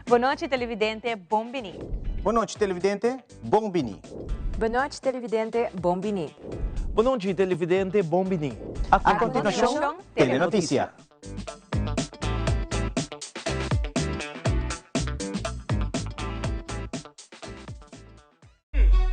Bon nochi televidente, bon bini. Bon nochi televidente, bon bini. Bon nochi televidente, bon bini. Bon nochi televidente, bon bini. A continuacion, Telenoticia.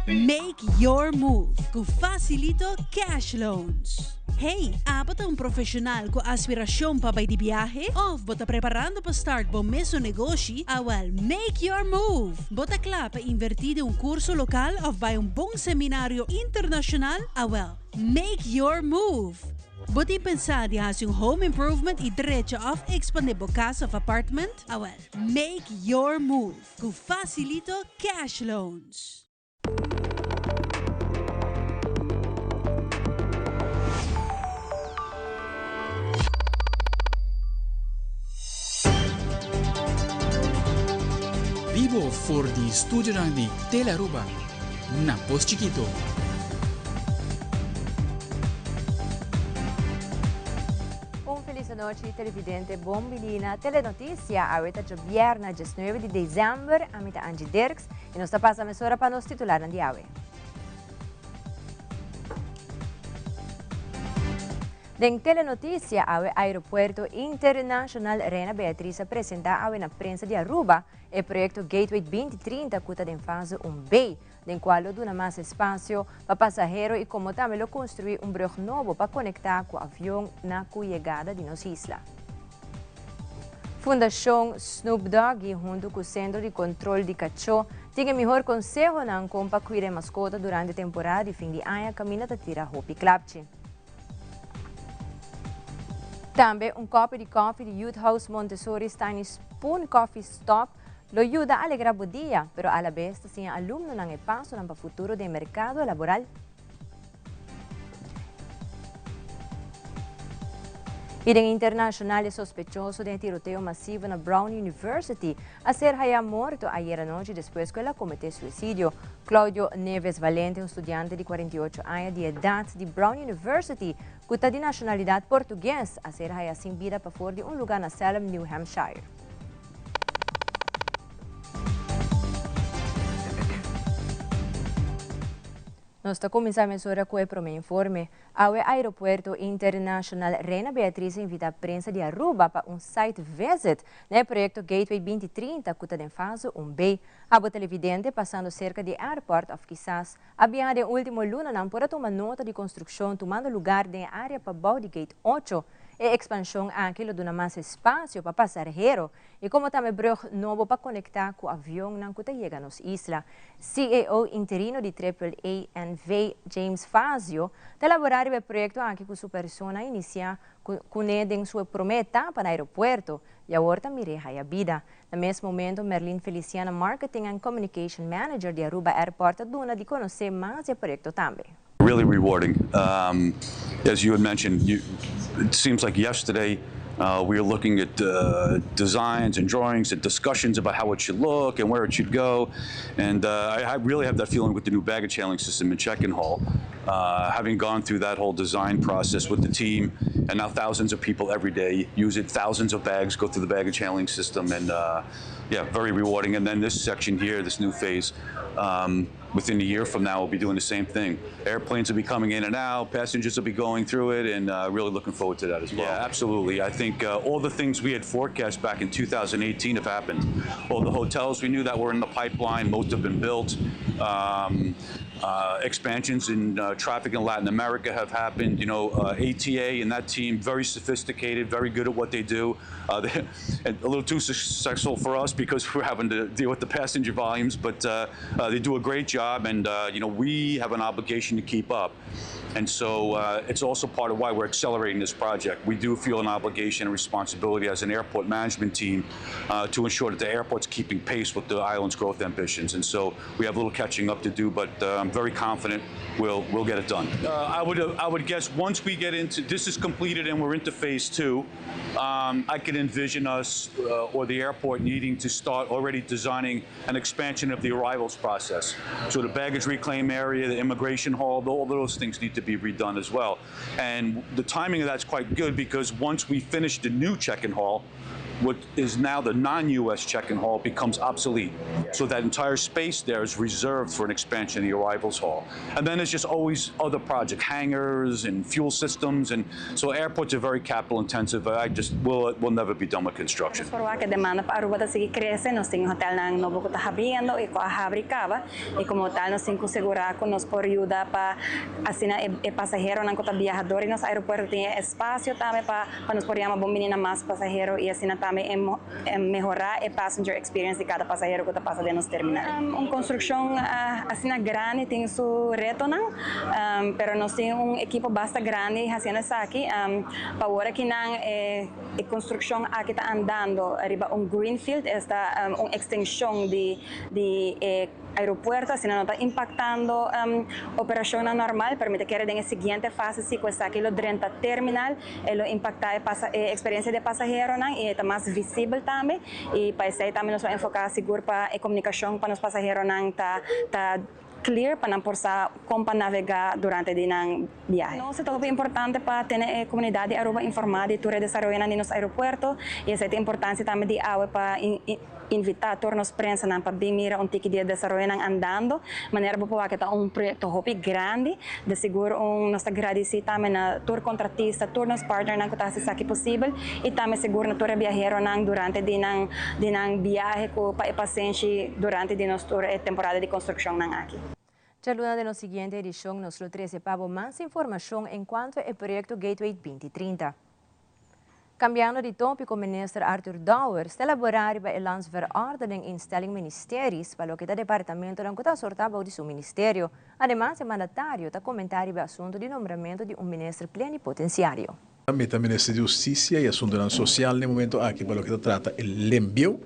Make your move ku Facilito Cash Loans. Hey, abo ta un profesional ku aspiracion pa bai di biahe? Of bo ta preparando pa start bo mesun negoshi? Awel, make your move! Bo ta kla pa inverti den un curso local of bai un bon seminario internacional? Awel, make your move! Bo tin pensa di hasi un home improvement y drecha of expande bo cas of apartment? Awel, make your move cu Facilito Cash Loans. Bibo for di studionan di Telearuba na Pos Chikito. Un felis anochi televidente, bon bini na Telenoticia. Awe ta djobièrnè 19 di december. Ami ta Angie Dirks y nos ta pasa mesora pa nos titularnan di awe. Den Telenoticia awe Aeropuerto Internacional Reina Beatriz a presenta awe na prensa di Aruba e proyecto Gateway 2030 cu ta den fase 1B, den cual lo duna mas espacio pa pasahero y como tambe lo construi un brug nobo pa conecta cu avion na cu yegada di nos isla. Fundacion Snoop Doggy hunto cu Centro di Control di Cachó tin e mihor consehonan con pa cuida e mascota durante temporada di fin di aña caminda ta tira hopi klapchi. Tambe un kopi di koffie di Youth House Montessori's Tiny Spoon Coffee Stop lo yuda alegra bo dia, pero alabes ta siña alumnonan e pasonan pa futuro den mercado laboral. Y den internacional e sospechoso den e tiroteo masivo na Brown University a ser haya morto ayer anochi despues cu el a comete suicidio. Claudio Neves Valente, un studiante di 48 aña di edad di Brown University cu ta di nacionalidad Portugues, a ser haya sin bida pafor di un luga na Salem, New Hampshire. Nos ta cuminsa mesora cu e prome informe. Awe Aeropuerto Internacional Reina Beatriz a invita prensa di Aruba pa un site visit na e proyecto Gateway 2030 cu ta den fase 1B. Abo televidente pasando cerca di airport of kisas a biaha den ultimo lunanan por a tuma nota di construccion tumando lugar den e area pabou di Gate 8. E expansion aki lo duna mas espacio pa pasarhero y como tambe brug nobo pa conecta cu avionnan cu ta yega nos isla. CEO interino di Triple A NV, James Fazio, ta elabora riba e proyecto aki cu su persona a inicia cune den su prome etapa na aeropuerto y awor ta mir'e haya bida. Na mes momento Merlin Feliciana, Marketing and Communication Manager di Aruba Airport ta duna di conoce mas di e proyecto tambe. Really rewarding. As you had mentioned, you, it seems like yesterday we were looking at designs and drawings and discussions about how it should look and where it should go. And I really have that feeling with the new baggage handling system in check-in hall. Having gone through that whole design process with the team, and now thousands of people every day use it, thousands of bags go through the baggage handling system, and yeah, very rewarding. And then this section here, this new phase, within a year from now, we'll be doing the same thing. Airplanes will be coming in and out, passengers will be going through it, and really looking forward to that as well. Yeah, absolutely. I think all the things we had forecast back in 2018 have happened. All the hotels we knew that were in the pipeline, most have been built. Expansions in traffic in Latin America have happened. ATA and that team, very sophisticated, very good at what they do. And a little too successful for us because we're having to deal with the passenger volumes, but they do a great job, and we have an obligation to keep up. And so it's also part of why we're accelerating this project. We do feel an obligation and responsibility as an airport management team to ensure that the airport's keeping pace with the island's growth ambitions. And so we have a little catching up to do, but I'm very confident we'll get it done. I would guess once we get into this is completed and we're into phase two, I could envision us or the airport needing to start already designing an expansion of the arrivals process. So the baggage reclaim area, the immigration hall, all those things need to be redone as well. And the timing of that's quite good because once we finish the new check-in hall, what is now the non-US check-in hall becomes obsolete. So that entire space there is reserved for an expansion of the arrivals hall. And then there's just always other project hangars and fuel systems, and so airports are very capital intensive. I just will never be done with construction. Por ku demanda pa Aruba ta sigui krese, nos tin hotelnan nobo ku ta habriendo i ku a habri kaba i komo tal nos tin ku sigurá ku nos por yuda pa asina e pasaheronan ku ta biaha den nos aeropuerto tin espasio tambe pa nos por yama bon bini na mas pasahero i asina tambe mehorá e passenger experience di kada pasahero ku ta pasa den nos terminal. Un konstrukshon asina grandi tin su retonan, pero nos tin un ekipo basta grandi hasiendo esaki. Pa awor akinan e konstrukshon aki ta andando riba un greenfield, esta un ekstenshon di aeropuerto, asina no ta impaktando operashon normal, pero mi ta kere den e siguiente fase si ku esaki lo drenta terminal, lo impaktá e eksperensia di pasaheronan i ta mas visibel tambe i pa esei tambe nos ta enfoká sigur pa e komunikashon pa nos pasaheronan ta clear pa nan por sa kon pa navegá durante di nan biahe. Nos ta importante pa tene e komunidat di Aruba informá di tur e desaroyo na nos aeropuerto i esei ta importansia tambe di awe pa invitá tur nos prensanan pa bin mira un tiki di desaroyonan andando, manera bo por ta un proyekto hopi grandi. Di sigur nos ta gradisí tambe na tur kontratista, tur nos partnernan ku ta hasi esaki posibel i tambe sigur na tur biaheronan durante di nan biahe ku pa e pasenshi durante di nos tur temporada di konstrukshonnan aki. Djaluna den nos siguiente edishon nos lo trese pa mas informashon enkuanto e proyekto Gateway 2030. Kambiando di tópiko, Minister Arthur Dowers ta elaborá e landsverordening instelling ministeries pa loke ta departamentonan ku ta sortá di su ministerio. Ademas, e mandatario ta komentá e asuntu di nombramentu di un minister plenipotensiario. Mi ta minister di Hustisia i Asuntu Sosial na e momento aki pa loke ta trata e LEM bieu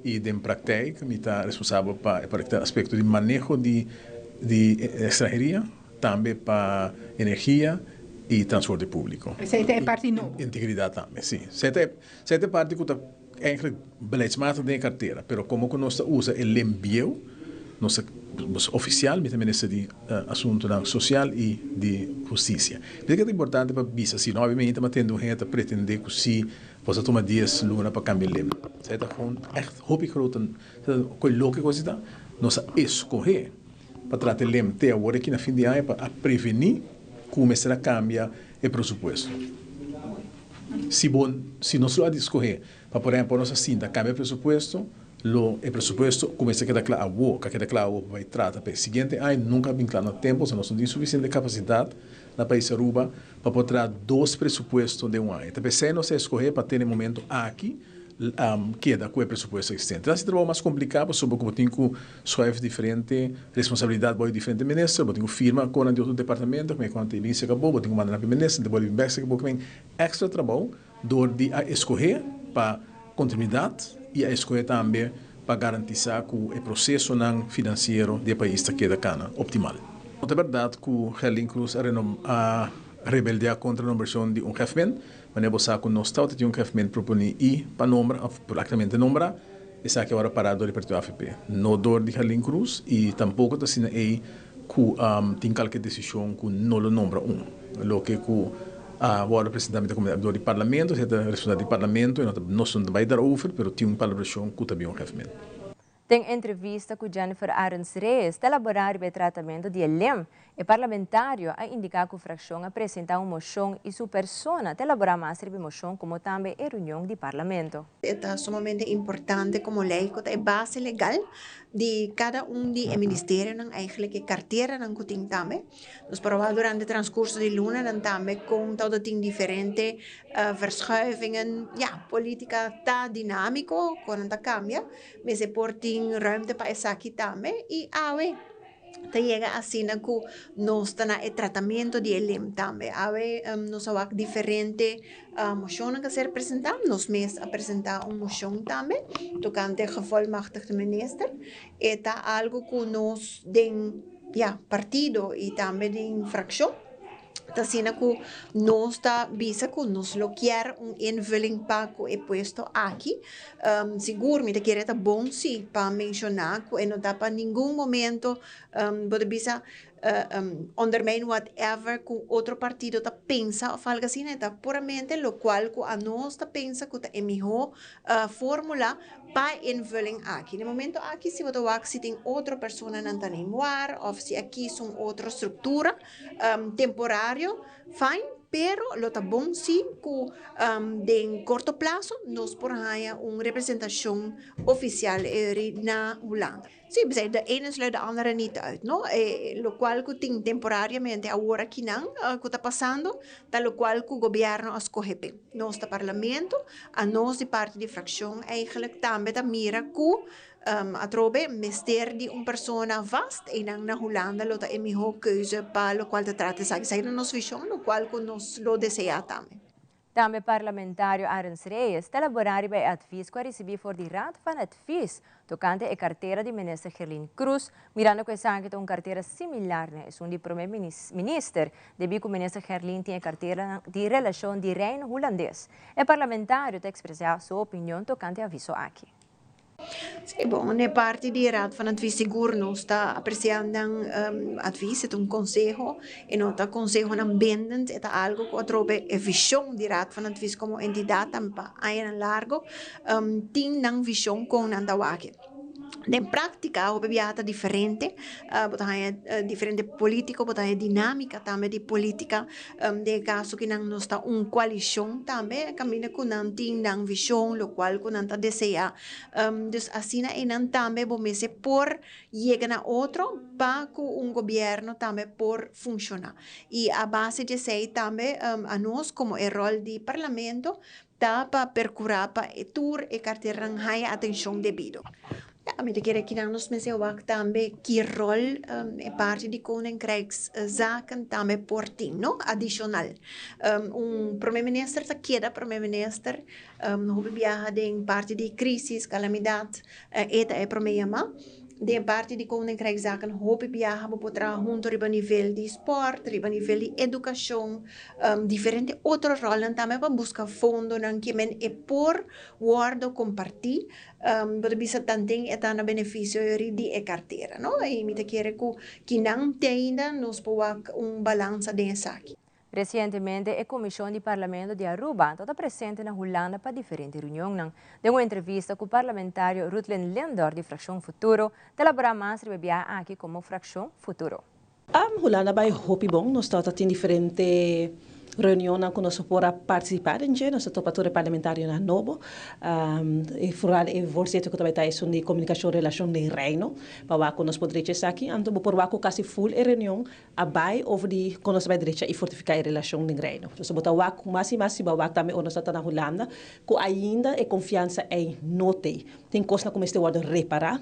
i den praktijk mi ta responsabel pa e aspekto di maneho di estranheria, tambe pa energia i transporte públiko. Esei ta e parti nobo. Integridat tambe, si. Esei ta e parti ku ta eigenlijk beleidsmatig den kartera, pero komo ku nos usa e LEM bieu, nos ofisial, mi minister di Asuntu Sosial i di Hustisia. Pasobra ta importante pa bisa, si no, obviamente, ma tin hende ta pretendé ku si bo tuma 10 luna pa kambia LEM. Esei ta gewoon echt hopi groot, ku lógiko ta, nos a skohe pa trata LEM te awor aki na fin di aña pa prevení ku mester kambia e presupuesto. Si bon, si nos lo skohe, pa por ehèmpel, nos asina kambia e presupuesto, e presupuesto kuminsá keda kla awor, ku keda kla awor bai trata pa siguiente aña nunka bin kla na tempu, so nos no tin sufisiente kapasidat na pais Aruba pa por traha dos presupuesto den un aña. Anto, nos a skohe pa tin e momento aki keda ku e presupuesto eksistente. Anto, ta mas kompliká, pasobra ku tin ku schuif diferente responsabilidat pa diferente minister, tin ku firma ku otro departamento, ku ku inicio akabou, tin ku manda pa minister, tin ku bèk extra trabou dor di a skohe pa kontinuidat i a skohe tambe pa garantisá ku e proseso finansiero di pais ta keda kana optimal. Ta berdat ku Gerlien Croes a rebeldiá kontra e nombrashon di un GEFMIN, ma bo sa ku nos tabatin un GEFMIN proponé i pa nombra, òf práktikamente nombra, esaki awor a para dor di partido AVP. No dor di Gerlien Croes i tampoko ta asina ei ku tin kualke desishon ku no lo nombra un. Loke ku awor presentá komo dor di parlamento, e responsabilidat di parlamento, i nos no ta bai daarover, pero tin un palabrashon ku tambe un GEFMIN. Den entrevista cu Jennifer Arends Reyes, ta elabora e tratamento di LEM. E parlamentario a indica cu e fraccion a presenta un mocion y su persona ta elabora mas e mocion como tambe e reunion di parlamento. Ta sumamente importante como ley cu e base legal di cada un di e ministerionan, eigenlijk e carteranan cu tin tambe. Nos por a durante e transcurso di lunanan tambe con tur tin diferente verschuivingen. Ja, politica ta dinamico, cu ta cambia, mas e por tin ruimte pa esaki tambe y awe ta yega asina cu nos ta na e tratamento di LEM tambe. Awe nos a diferente mocion cu a ser presenta, nos mes a presenta un mocion tambe, tocante gevolmachtigde minister. E ta algo cu nos den, ja, partido y tambe den fraccion ta asina cu nos ta bisa cu nos lo kier un invulling pa cu e puesto aki. Sigur, mi ta kere ta bon si pa menciona cu e no ta pa ningun momento bo ta bisa ondermijn whatever cu otro partido ta pensa of algo asina, ta puramente locual cu anos ta pensa cu ta e miho formula pa invulling aki. Na momento aki, si bo ta wak si tin otro personanan ta neembaar of si aki un otro structura temporario, fine, pero lo ta bon si cu den corto plazo nos por haya un representacion oficial na Hulanda. Si, de ene sluit de andere niet uit, no? Locual cu tin temporariamente awor aki nan, cu ta pasando, ta locual cu gobierno a scoge pe. Nos ta parlamento, anos di parti di fraccion eigenlijk tambe ta mira cu atrobe mester di un persona vast y nan na Hulanda lo ta e miho keuze pa locual ta trata esaki. Esaki ta nos vision, locual cu nos lo desea tambe. Tambe parlamentario Arends Reyes ta elabora e advies cu a ricibi for di Raad van Advies tocante e cartera di minister Gerlien Croes, mirando cu esaki ta un cartera similar na esun di prome minister, debi cu minister Gerlien tin cartera di relacion di Reino Hulandes. E parlamentario ta expresa su opinion tocante e aviso aki. Si, bon, e parti di Raad van Advies sigur nos ta apreciando advies, e un conseho, y no ta consehonan bindend, ta algo cu atrobe e vision di Raad van Advies como entidad pa aña largo, tin nan vision con nan ta wak e. Den practica, hopi biaha ta diferente, bo ta diferente politico, bo ta dinamica tambe di politica, den caso cu nan nos ta un coalicion tambe, caminda cu nan tin nan vision, locual cu nan ta desea. Dus asina e nan tambe bo mester por yega na otro pa cu un gobierno tambe por funciona. Y a base di esey tambe anos como e rol di parlamento ta pa percura pa tur e cartera haya atencion debido. Ja, mi ta kere cu nos mester wak tambe ki rol e parti di Koninkrijkszaken tambe por tin, no? Adicional. Un prome minister ta keda prome minister, hopi biaha den parti di crisis, calamidad, e ta e prome yama. Den parti di Koninkrijkszaken hopi biaha bo por traha hunto riba nivel di sport, riba nivel di educacion, diferente otro rolnan tambe pa busca fondonan cu men e por wordo comparti, bo ta bisa tanten e ta na beneficio di e cartera, no? Y mi ta kere cu kinan te ainda nos por wak un balansa den esaki. Recientemente, e Comision di Parlamento di Aruba ta presente na Hulanda pa diferente reunion. Den un entrevista cu e parlamentario Rutlin Lindor di Fraccion Futuro, ta elabora mas riba aki como Fraccion Futuro. Hulanda a bay hopi bon, nos ta tin diferente reunion cu nos por a participa den dje, nos a topa tur parlamentarionan nobo, y vooral e voorzitter cu tambe ta esun di comunicacion relacion di Reino, pa wak nos por drecha esaki, anto por wak casi full e reunion a bay over di con nos bay drecha y fortifica e relacion di Reino. Dus bo ta wak mas y mas, wak tambe nos ta na Hulanda, cu ainda e confiansa ey no tin. Tin cos cu mester wordo repara,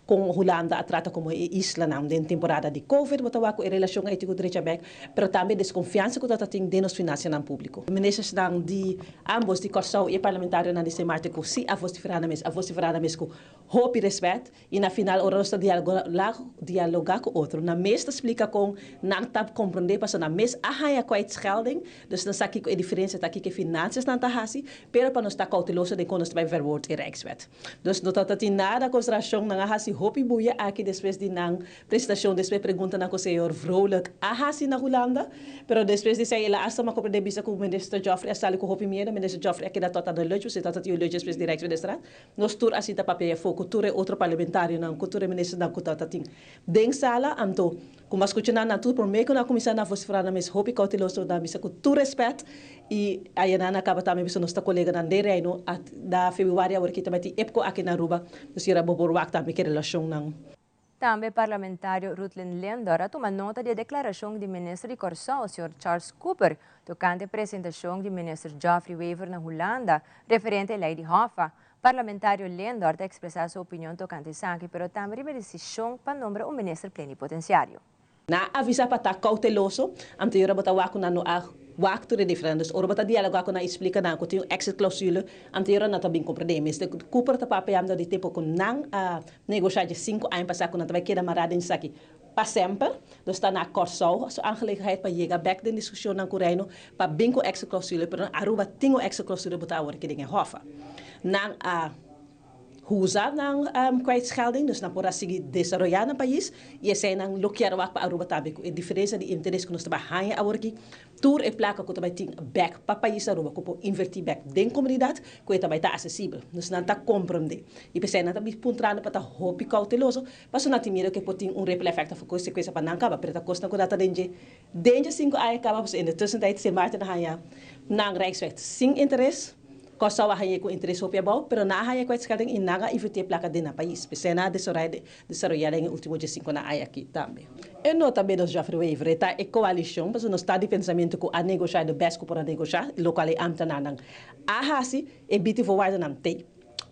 cu Hulanda a trata como islanan den temporada di Covid, bo ta wak e relacion ey cu drecha bek, pero tambe desconfiansa cu ta tin den nos financianan publico. Ministernan di ambos di Corsou y parlamentarionan di Sint Maarten cu si a vocifera mes, a vocifera mes cu hopi respet y na final ora nos ta dialoga cu otro. Nan mes ta splica con nan ta comprende paso nan mes a haya kwijtschelding, dus dan sa kico e diferencia ta aki cu financias nan ta hasi, pero pa nos ta cauteloso den con nos ta verwoord e Rijkswet. Dus no ta tin nada consideracion nan a hasi. hopi buya aki despues di nan presentacion despues preguntanan cu señor Vrolijk a haci na Hulanda. Pero despues di esey el a hasta ma comprende bisa cu Minister Geoffrey a sali cu hopi miedo. Minister Geoffrey a keda tot aan de luch, pasobra e tabata tin un luch despues di Rijksministerraad. Nos tur a sinta papia afo cu tur e otro parlamentarionan, cu tur e ministernan cu tabata tin den sala. Anto, cu mi a scucha nan, nan tur prome cu nan a cuminsa nan vocifera nan mes hopi cauteloso, nan a bisa cu tur respet y aya nan a caba tambe bisa nos ta coleganan den Reino a na februari awor aki ta tin EPCO aki na Aruba, nos kier a bo por wak tambe ki relacionnan. Tambe parlamentario Ruthlen Lindor a tuma nota di e deklarashon di minister di Kòrsou, señor Charles Cooper, tokante e presentashon di minister Geoffrey Wever na Hulanda referente e lei di Hoffa. Parlamentario Lindor ta ekspresá su opinion tokante esaki, pero tambe riba e desishon pa nombra un minister plenipotensiario. Nan a avisa pa ta cauteloso, anterior bo ta wak cu nan no a wak tur e diferente. Dus ora bo ta dialoga cu nan y splica nan cu tin un exit clausule, anterior nan ta bin comprende. Mister Cooper ta papiando di tempo cu nan a negosha dje cinco aña pasa cu nan ta bay keda mara den esaki pa semper. Dus ta na Corsou su aangelegenheid pa yega bek den discusionnan cu Reino pa bin cu exit clausule, pero Aruba tin un exit clausule bo ta awor aki den e Hoffa. Nan a. Usa nan kwijtschelding, dus nan por a sigui desaroyá nan pais i eseinan lo kier wak pa Aruba tambe ku e diferensia di interes ku nos ta bai haña aworaki, tur e plaka ku ta bai tin bèk pa pais Aruba ku por invertí bèk den komunidat ku e ta bai ta asesibel. Dus nan ta komprendé i p'esei nan ta bin puntrando pa ta hopi kouteloso pasobra nan tin miedu ku e por tin un ripple effect òf konsekuensia pa nan kaba, pero ta kosnan ku nan ta den dje den dje sinku aña kaba pasobra in de tussentijd Sint Maarten a haña nan Rijkswet sin interes. Kòrsou a hañ'é ku interes hopi abou, pero nan a haña kwijtschelding i nan a invertí e plaka den nan pais. P'esei nan a desaroyá den e último diesinkonan aña akí tambe. E no ta menos Geoffrey Wever, e ta e koalishon, pasobra nos ta di pensamentu ku a negoshá e de bèst ku por a negoshá, lokual e ámtenarnan a hasi, e biti voorwaardennan t'ei.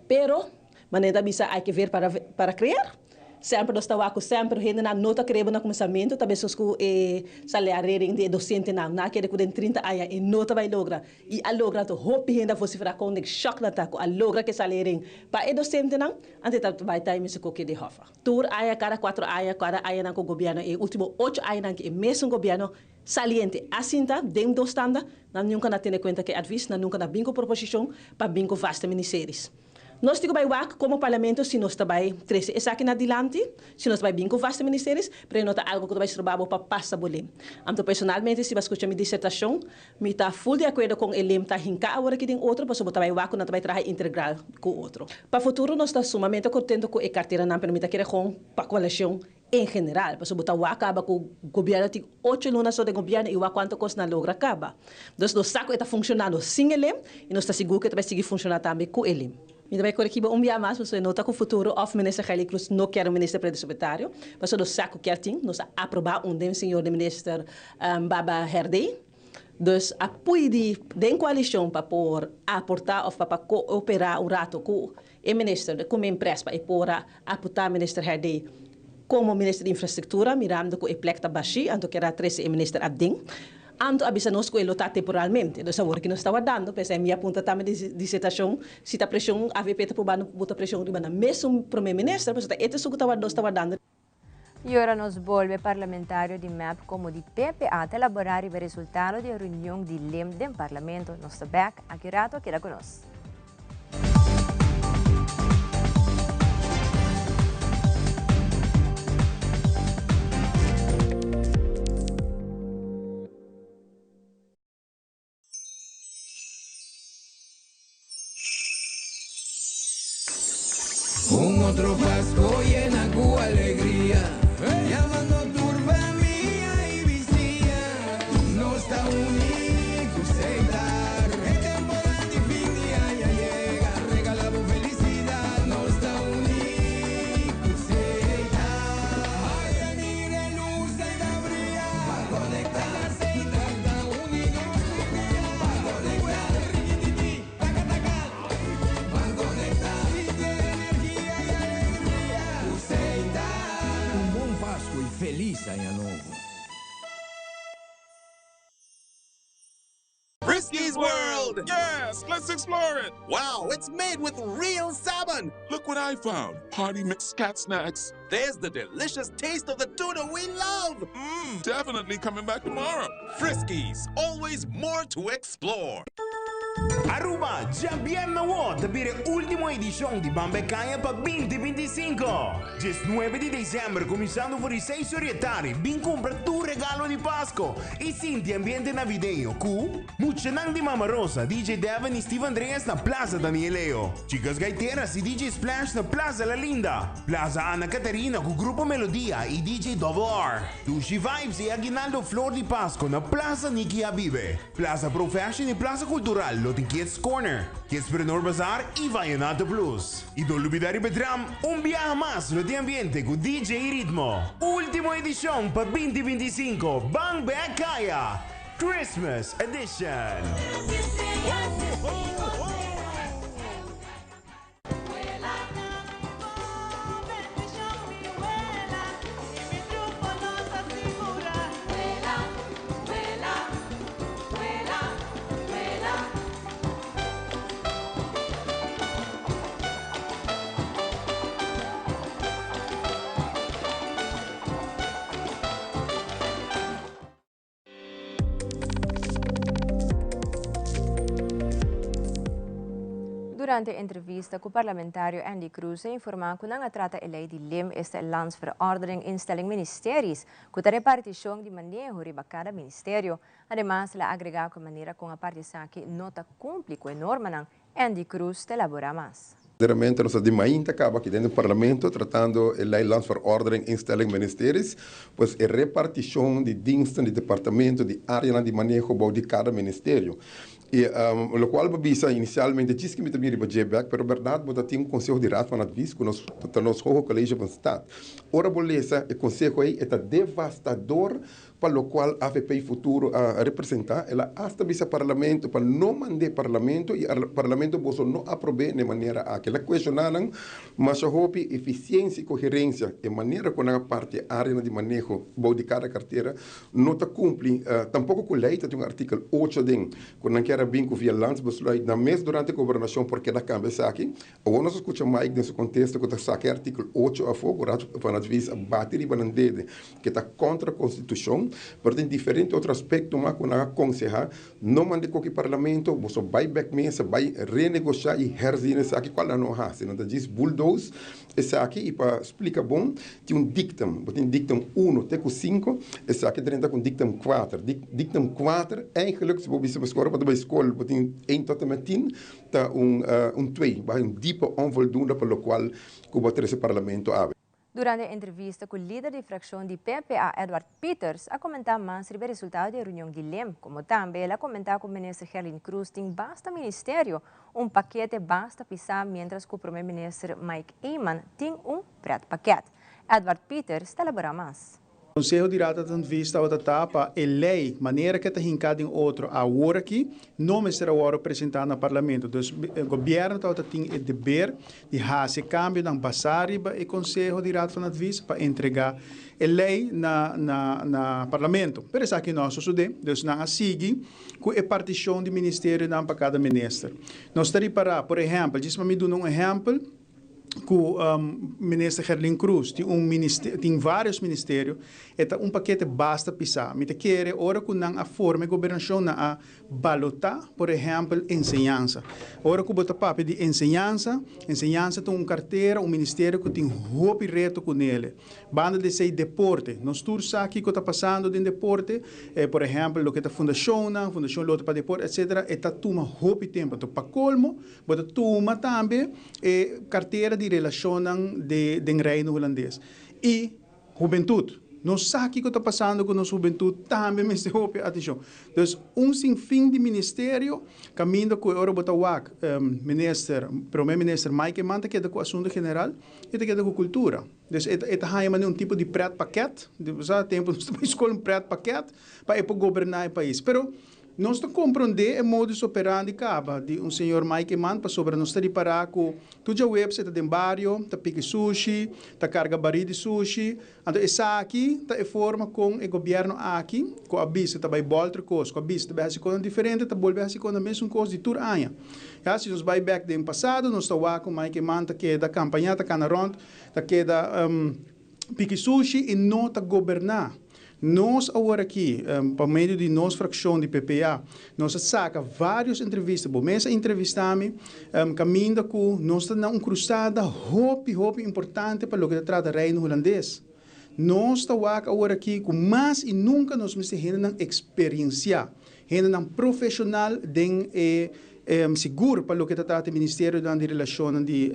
Pero, Manera ta bisa hay que ver para para creer. Semper nos ta wak ku semper hendenan no ta cree bo na kuminsamentu, ta mesos ku e salariaring di e dosentenan. Nan a kere ku den 30 aña e no ta bai logra i a logra anto hopi hende a vocifera kon den shock nan ta ku a logra ku e salariaring pa e dosentenan, anto e ta bai ta e mesun koke di Hoffa. Tur aña, kada kuatro aña, kada añanan ku gobièrnu e ultimo ocho añanan ku e mesun gobièrnu saliente a sinta den dos tanda, nan nunka na tene kuenta ku e advis, nan nunka na bin ku proposishon pa bin ku vaste ministeris. Nos tin ku bai wak komo parlamento si nos ta bai trese esaki na dilanti, si nos ta bai bin ku vaste ministeris, pero e no ta algu ku ta bai stroba bo pa pasa bo lem. Anto personalmente si bo a skucha mi disertashon, mi ta ful di akuerdo kon e lem ta hinká awor aki den otro, pasobra bo ta bai wak ku nan ta bai traha integral ku otro. Pa futuro nos ta sumamente kontento ku e karteranan, pero mi ta kere kon pa koalishon En general, pasobra bo ta wak kaba ku gobièrnu tin ocho luna so den gobièrnu i wak kuantu kos nan logra kaba. Dus nos sa ku e ta funshonando sin e lem i nos ta sigur ku e ta bai sigui funshoná tambe ku e lem. Mi ta bai koregí bo un bia mas pasobra e no ta ku futuro òf Minister Gerlin Cruz no kier un Minister Plenipotensiario, pasobra nos sa ku kier tin. Nos a aprobá un den señor di Minister Baba Herdé. Dus a pui di den koalishon pa por aportá òf pa pa kooperá un rato ku E minister de come impres pa e por a aputa minister Herdé como minister di infrastructura mirando cu e plek ta bashi anto kier a trece e minister aden anto a bisa nos cu e lo ta temporalmente dus awor ki nos ta wardando p'esei mi a punta tambe di disertacion si ta presion avp ta probando buta presion riba nan mesun prome minister pasobra ta e ta esun cu ta nos ta wardando. Y ora nos bolbe parlamentario di mep como di PPA ta elabora riba e resultado di e reunion di lem den parlamento. Nos ta bek aki rato, keda cu nos. Un otro Pasco yena cu alegria, Yamando tur famia y bisiña. Nos ta uni cu Setar. E temporada di fin di aña yega, regala bo felicidad. Nos ta uni cu Setar. Ay, mira e luz ey ta bria. Pa conecta Setar ta uni nos tur dia. Pa conecta Rikititi, taka taka. Ban conecta Sinti e energia y alegria cu Setar. Un bon Pasco y feliz aña nobo. Friskies World! Yes, let's explore it! Wow, it's made with real salmon! Look what I found! Party mix cat snacks. There's the delicious taste of the tuna we love! Mmm, definitely coming back tomorrow. Friskies, always more to explore. Aruba, djabièrnè awor ta bira e ultimo edishon di Ban Bek Aña pa 2025. 19 di desèmber kuminsando for di seis or di e tardi bin kumpra tur regalo di Pasko i sinti ambiente navideño ku Muchanan di Mama Rosa, DJ Devin i Steve Andreas na Plaza Daniel Leo, Chicas Gaiteras i DJ Splash na Plaza La Linda, Plaza Ana Catarina ku Grupo Melodia i DJ Double R, Dushi Vibes i Aguinaldo Flor di Pasko na Plaza Niki Habibe, Plaza Pro Fashion i Plaza Cultural lo tin Kids Corner, Kidspreneur Bazaar i Vallenato Plus. I no lubida riba e tram, un biaha mas lo tin ambiente ku DJ Ritmo. Ultimo edishon pa 2025, Ban Bek Kaya! Christmas Edition! Durante entrevista ku parlamentario Andy Croes a informá ku nan a trata e lei di lim, esta e Landsverordening Instelling Ministeries, ku ta repartishon di maneho riba kada ministerio. Ademas el a agregá ku e manera kon a parti esaki no ta kumpli ku e normanan. Andy Croes ta elaborá mas. Verdaderamente nos ta di mainta caba aki den e Parlamento tratando e Ley Landsverordening Instelling Ministeries, pues e reparticion di diensten di departamento di areanan di maneho bou di cada ministerio. Y locual bo bisa inicialmente djis ki mi ta bin riba dje bek, pero berdad bo ta tin un Conseho di Raad van Advies cu nos ta nos Hoge College van Staat. Ora bo lesa e conseho ey e ta devastador Pa locual avp Futuro a representa, el a hasta bisa Parlamento pa no mand'é Parlamento y Parlamento boso no aprob'é n'e manera aki. El a cuestiona nan masha hopi eficiencia y coherencia, e manera cu nan a parti e areanan di maneho bou di cada cartera no ta cumpli tampoco cu ley, ta tin un artikel ocho den cu nan kier a bin cu via landsbesluit nan mes durante gobernacion por keda cambia esaki. Awor nos a skucha Mike den su kontesta ku ta saka e artíkulo ocho afó ku Raad van Advies a bati riba nan dede ku ta kontra konstitushon, pero tin diferente otro aspekto mas ku nan a konsehá no manda e koki parlamento, boso bai bèk mesa, bai renegoshá i herzien esaki kual nan no a hasi, nan ta djis bulldoze esaki i pa splika bon tin un dictum, bo tin dictum uno te ku sinku, esaki drenta ku dictum kuater, dictum kuater eigenlijk si bo bisa bo ora bo ta bai skol bo tin ein tot en met tien. Ta un un twee, bai un diepe onvoldoende pa locual cu bo a trece Parlamento awe. Durante e entrevista cu lider di fraccion di PPA Edward Pieters a comenta mas riba e resultado di e reunion di lem, como tambe el a comenta cu Minister Gerlin Croes tin basta ministerio, un pakete basta pisa mientras cu Prome Minister Mike Eman tin un pretpakket. Edward Pieters ta elabora mas. Conseho di Raad van Advies tabata ta pa e ley manera ke ta hinca den otro awor aki no mester a wordo presenta na Parlamento. Dus Gobierno tabata tin e deber di haci e cambionan basa riba e Conseho di Raad van Advies pa entrega e ley na na na Parlamento. Pero esaki no a sosode. Dus nan a sigui cu e particion di ministerionan pa cada minister. Nos ta ripara, por ehempel, djis pa mi duna un ehempel, ku Minister Gerlin Croes tin un ministerio, tin varios ministerio, e ta un pakete basta pisá. Mi ta kere ora ku nan a forma e gobernashon nan a balotá, por ehèmpel, enseñansa. Ora ku bo ta papia di enseñansa, enseñansa ta un kartera, un ministerio ku tin hopi reto kunele. Banda di esei deporte, nos tur sa kiko ta pasando den deporte, por ehèmpel loke ta fundashonnan, Fundashon Loto pa Deporte, etcetera, e ta tuma hopi tempu. Anto pa kolmo, Bo ta tuma tambe e kartera di relashonnan de den Reino Hulandes. I hubentut. Nos sa kiko ta pasando ku nos hubentut tambe mester hopi atenshon. Dus un sin fin di ministerio kaminda ku e ora bo ta wak minister, prome minister Mike Eman ta keda ku asuntu general i ta keda ku kultura. Dus e ta e ta haña manera un tipo di pretpakket, bo sa tempu nos ta bai skol un pretpakket pa e por goberná e pais. Pero Nos ta komprondé e modus operandi kaba di un señor Mike Eman pasobra nos ta ripará ku tur djaweps e ta den bario, ta piki sushi, ta karga barí di sushi. Anto esaki ta e forma kon e gobièrnu aki, ku a bisa ta bai bòlter kos, ku a bisa ta bai hasi kosnan diferente, ta bolbe hasi kosnan mesun kos di tur aña. Ya, si nos bai bèk den pasado nos ta wak ku Mike Eman ta keda kampañá, ta kana rònt, ta keda piki sushi i no ta goberná. Nos awor aki, pa medio di nos fraccion di PPA, nos a saca varios entrevista, bo mes a entrevista mi, caminda cu nos ta na un cruzada hopi, hopi importante pa loke ta trata Reino Hulandes. Nos ta wak awor aki cu mas y nunca nos mester hendenan experiencia, hendenan profesional den e sigur pa loke ta trata e ministerionan di relacionnan di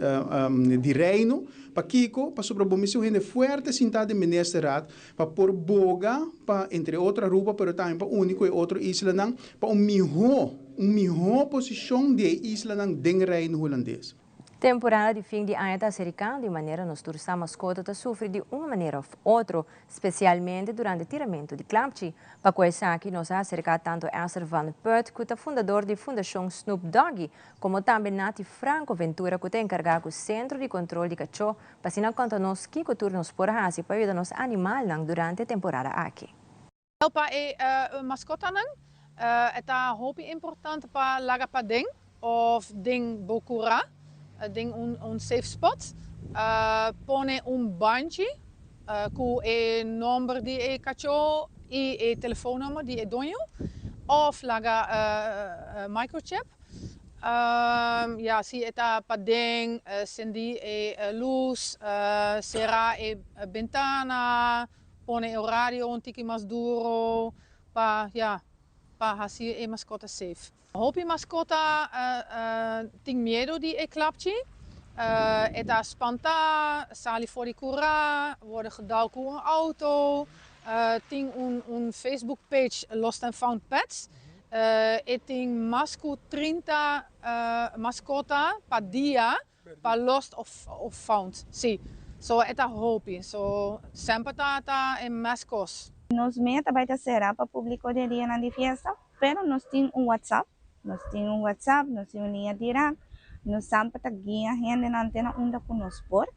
di Reino. Pakico? Pasobra bo mester un hende fuerte sinta den ministerraad pa por boga pa entre otro Aruba pero tambe pa uni cu e otro islanan pa un miho un miho posicion di e islanan den Reino Hulandes. Temporada di fin di aña ta asericando y manera nos tur sa mascota ta sufri di un manera of otro, specialmente durante tiramento di klapchi. Pa cu esaki nos a acerca tanto Esther van Put cu ta fundador di Fundacion Snoop Doggy como tambe Natty Franco Ventura cu ta encarga cu Centro di Control di Cacho pa asina conta nos kico tur nos por haci pa yuda nos animalnan durante e temporada aki. Pa e mascotanan e ta hopi importante pa laga paden of den bo cura, den un safe spot. Pone un banchi cu e nomber di e cacho y e telefoonnummer di e doño of laga microchip. Ya, si e ta paden, cendi e luz, cera e bentana. Pone e orario un tiki mas duro pa, ya, pa haci e mascota safe. Hopi mascota tin miedo di e klapchi. E ta spanta, sali for di cura, worde gedal cu un auto. Tin un Facebook page Lost and Found Pets. E tin mas cu 30 mascota pa dia Pa lost of found, si. So e ta hopi. So semper ta ta e mes kos. Nos meta bai ta sera pa publico den dianan di fiesta, pero nos tin un WhatsApp, nos tin un WhatsApp, nos tin un liña direct, nos semper ta guia hendenan te na unda cu nos por.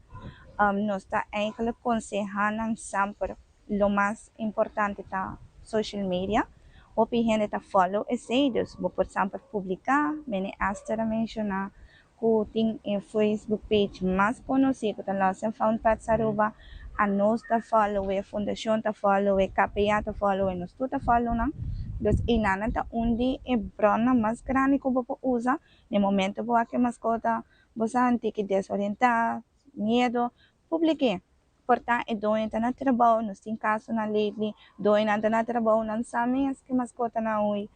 Nos ta eigenlijk conseha nan semper lo mas importante ta social media, hopi hende ta follow esey, dus bo por semper publica, mene Esther a menciona cu tin e Facebook page mas conoci cu ta Lost and Found Pets Aruba, anos ta follow e, fundacion ta follow e, KPA ta follow e, nos tur ta follow nan. Dus eynan ta un di e bronnan mas grandi cu bo por usa den momento bo wak e mascota, bo sa un tiki desorienta, miedo, publike. Por ta e doño ta na trabou, nos tin casonan lately, doñonan ta na trabou, nan sa mes ke mascotanan huy.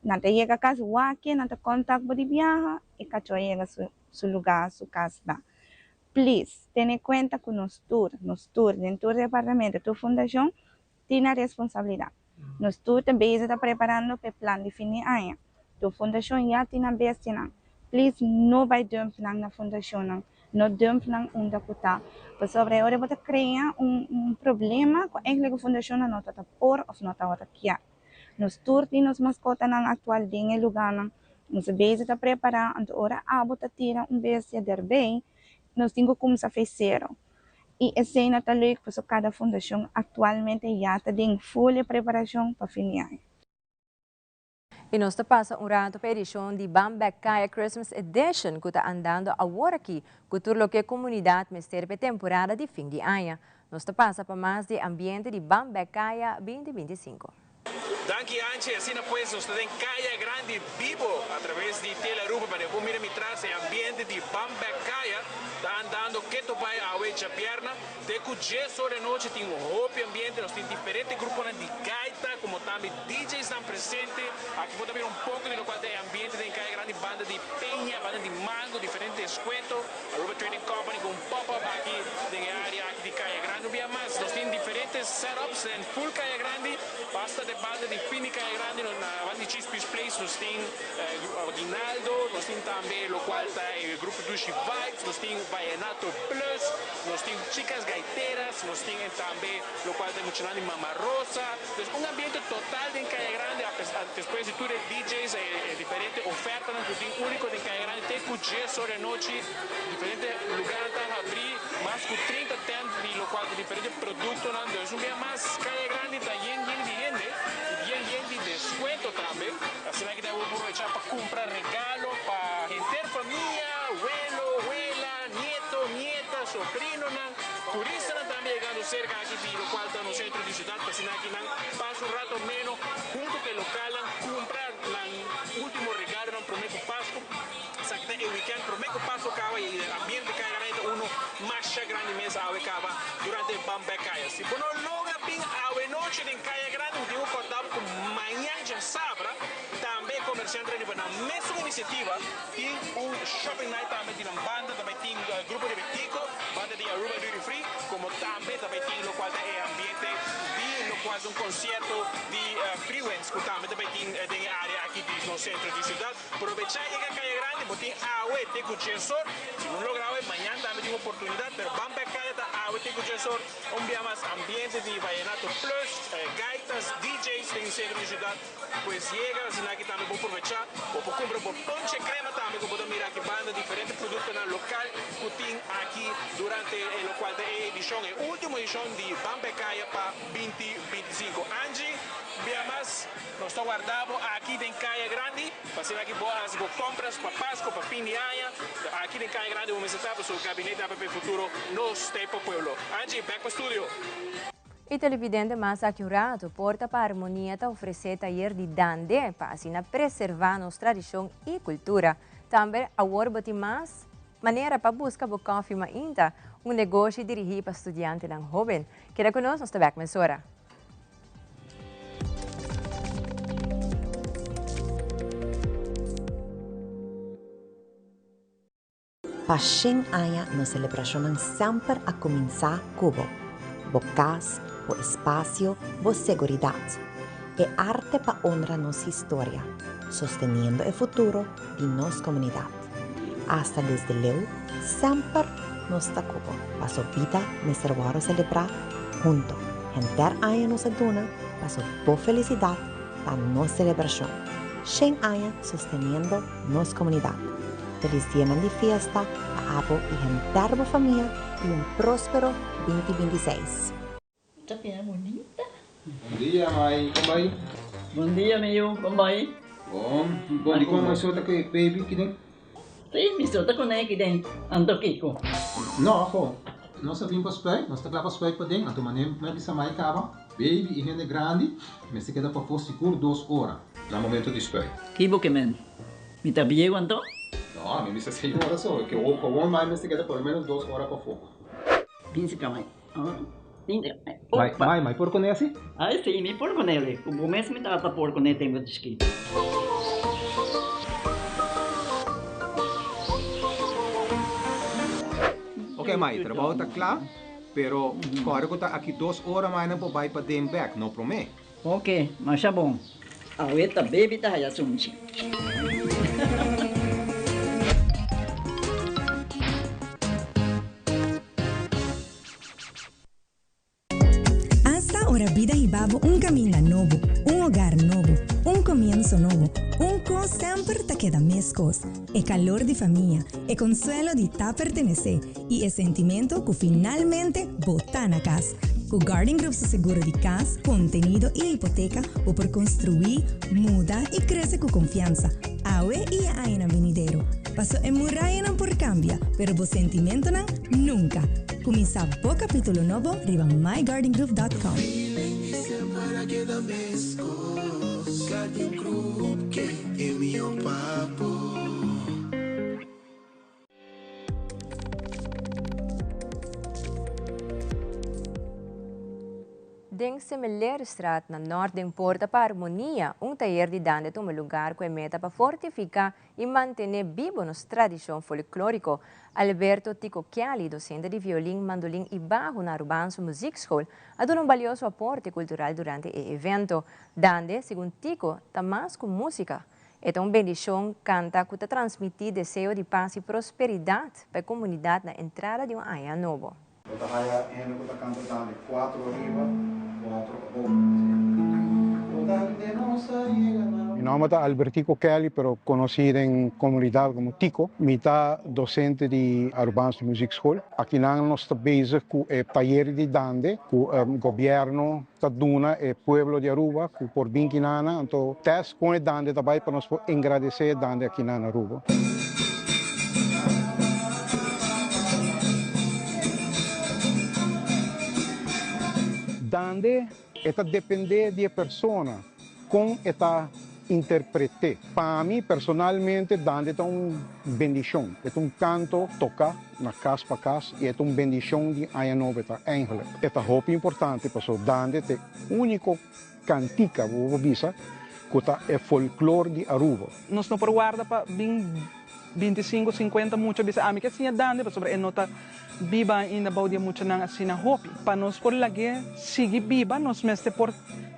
Nan ta yega cas wak-e, nan ta contact bo di biaha, e cacho a yega su su lugar, su cas ba. Please, tene cuenta cu nos tur, nos tur, den tur departamento, tur fundacion, tin nan responsabilidad. Nos tur ta bezig ta preparando p'e plan di fin di aña. Tur fundacion ya tin nan bestianan. Please no bay dump nan na fundacionnan. No dump nan unda cu ta. Pasobra e ora bo ta crea un un problema cu eigenlijk e fundacionnan no ta ta por of no tabata kier. Nos tur tin nos mascotanan actual den e lugarnan. Nos ta bezig ta prepara, anto ora abo ta tira un bestia derbey, nos tin cu cuminsa fe cero. Y esey no ta leuk paso cada fundacion actualmente ya ta den full e preparacion pa fin di aña. Y nos ta pasa un rato pa edicion di Ban Bek Kaya Christmas Edition cu ta andando awor aki cu tur loke comunidad mester p'e temporada di fin di aña. Nos ta pasa pa mas di e ambiente di Ban Bek Kaya 2025. Danki Anchi, asina pues nos ta den Kaya Grandi bibo a traves di Tele Aruba pa por mira mi tras e ambiente di Ban Bek Kaya ta andando keto bai awe djabièrna te ku djes ora di anochi tin hopi ambiente nos tin diferente gruponan di gaita komo tambe DJs nan presente aki por ta mira un poko di lokual ta e ambiente den Kaya Grandi banda di peña banda di mango diferente eskuento Aruba Trading Company ku un pop up aki den e area aki di Kaya Grandi un bia mas nos tin diferente set ups den full Kaya Grandi basta de banda di fin di Kaya Grandi nos na banda di Chispis Place nos tin Aguinaldo nos tin tambe lokual ta e grupo Dushi Vibes nos tin Vallenato Plus nos tin Chicas Gaiteras nos tin tambe lokual ta e muchanan di Mama Rosa dus un ambiente total den Kaya Grandi despues di tur e DJ's e diferente ofertanan ku tin uniko den Kaya Grandi te ku djes ora di anochi diferente lugarnan ta habri mas ku 30 tent di lokual ta diferente produktonan dus un bia mas Kaya Grandi ta yen yen di hende i yen yen di deskuento tambe asina ki ta bo aprovecha pa kumpra regalo pa henter famia welo wela nieto nieta sobrinonan. Turistanan tambe yegando serka aki di lokual ta nos sentro di siudat pa asina aki nan pasa un rato ameno hunto ku e lokalnan kumpra nan ultimo regalonan prome ku Pasku. Esaki ta e weekend prome ku Pasku kaba i e ambiente Kaya Grandi ta uno masha grandi mes awe kaba durante e Ban Bek Kaya. Si bo no logra bin awe nochi den Kaya Grandi mi tin ku kòrda bo ku mañan djasabra tambe e komersiantenan riba nan mesun inisiativa Tin un shopping night tambe di nan banda, ta bay tin grupo di Betico, banda di Aruba Duty Free, como tambe ta bay tin locual ta e ambiente di locual ta un concierto di Freewinds cu tambe ta bay tin den e area aki di nos centro di ciudad. Probecha yega Caya Grandi, bo tin awe te cu diesor, si bo no logra awe, mañan tambe tin oportunidad, pero ban pa e caya ta awe te cu diesor, un bia mas ambiente di Vallenato Plus, gaitas, DJ's den centro di ciudad. Pues yega asina aki tambe bo probecha, bo por cumpra bo ponche crema tambe cu bo ta mira aki banda diferente productonan local cu tin aki durante e locual ta e edicion, e ultimo edicion di Ban P'e Caya pa 2025. Angie, bia mas nos ta warda bo aki den Caya Grandi pa asina aki bo haci bo compras pa Pasco, pa fin di aña. Aki den Caya Grandi bo mester ta pasobra Gabinete APP Futuro nos ta e pa pueblo. Angie, back pa studio. E televidente mas aki un rato, Porta pa Armonia ta ofresé tayer di dande pa asina preservá nos tradishon i kultura. Tambe awor bo tin mas manera pa buska bo kòfi mainta, un negoshi dirigí pa studiantenan hóben. Keda ku nos, nos ta bèk mesora. Pa shen aña nos selebrashonnan semper a kuminsá ku bo. Bo kas, bo espasio, bo seguridat. E arte pa honra nos historia, sosteniendo e futuro di nos komunidat. Asta desde leu, semper nos ta ku bo, paso bida mester wòrdu selebrá hunto. Henter aña nos a duna paso bo felisidat ta nos selebrashon. Shen aña sosteniendo nos komunidat. Felis dianan di fiesta pa abo i henter bo famia i un próspero 2026. Ta bira bunita. Bon dia mai, kon bai? Bon dia mi yu, kon bai? Bon, bon di kon mai so ta ku e baby kiden? Si, mi so ta kuné kiden, anto kiko? No, ho, nos a bin pa spuit, nos ta kla pa spuit paden, anto manera mi a bisa mai kaba, baby i hende grandi mester keda pafó sigur dos ora na momento di spuit. Ki bo ke men? Mi ta bieu anto? No, mi bisa seis ora so, ke gewoon mai mester keda por lo menos dos ora pafó. Binse ka mai. Mai, mai, mai por kuné asi? Ai si, mi por kuné li. Ku bo mes mi tata por kuné tempu di chikito. Ok mai, trabou ta kla, pero kòrda ku ta aki dos ora mai nan por bai paden bèk, no promé. Ok, masha bon. Awe ta baby ta haya sunchi. Asta ora bida hiba bo un caminda nobo, un hogar nobo, un comienso nobo, un cos semper ta keda mescos, e calor di famia, e consuelo di ta pertenece y e sentimento cu finalmente bo ta na cas. Cu Guardian Group su seguro di cas, contenido y hipoteca bo por construi, muda y crece cu confiansa, awe y e añanan venidero. Paso e murayanan por cambia, pero bo sentimentonan nunca. Cuminsa bo capitulo nobo riba myguardiangroup.com. Den Semelerstraat na Nort den Porta pa Armonia, un tayer di dande a tuma lugar cu e meta pa fortifica y mantene bibo nos tradicion folklorico. Alberto Tico Kelly, docente di violin, mandolin y baho na Arubaanse Muziekschool, a duna un balioso aporte cultural durante e evento. Dande, segun Tico, ta mas cu musica. E ta un bendicion canta cu ta transmiti deseo di pas y prosperidad pa e comunidad na entrada di un aña nobo. Bo ta haya hende ku ta kanta dande kuatro ariba, kuatro abou. Mi nomber ta Albertico Kelly, pero conoci den comunidad como Tico. Mi ta docente di Arubaanse Muziekschool. Akinan nos ta bezig cu e tayer di dande cu gobierno ta duna e pueblo di Aruba cu por bin kinana. Anto test con e dande ta bay pa nos por engradece e dande akinan na Aruba. Dande e ta depende di e persona con e ta interprete. Pa mi personalmente dande ta un bendicion. E ta un canto toca na cas pa cas y e ta un bendicion di Aña Nobo e ta eigenlijk. E ta hopi importante paso dande ta e unico cantica bo por bisa cu ta e folklor di Aruba. Nos no por warda pa bin bintisinco, sinkuenta mucha bisa ami ke siña dande pasobra e no ta biba ainda bou di e muchanan asina hopi. Pa nos por lag'é sigui biba nos mester por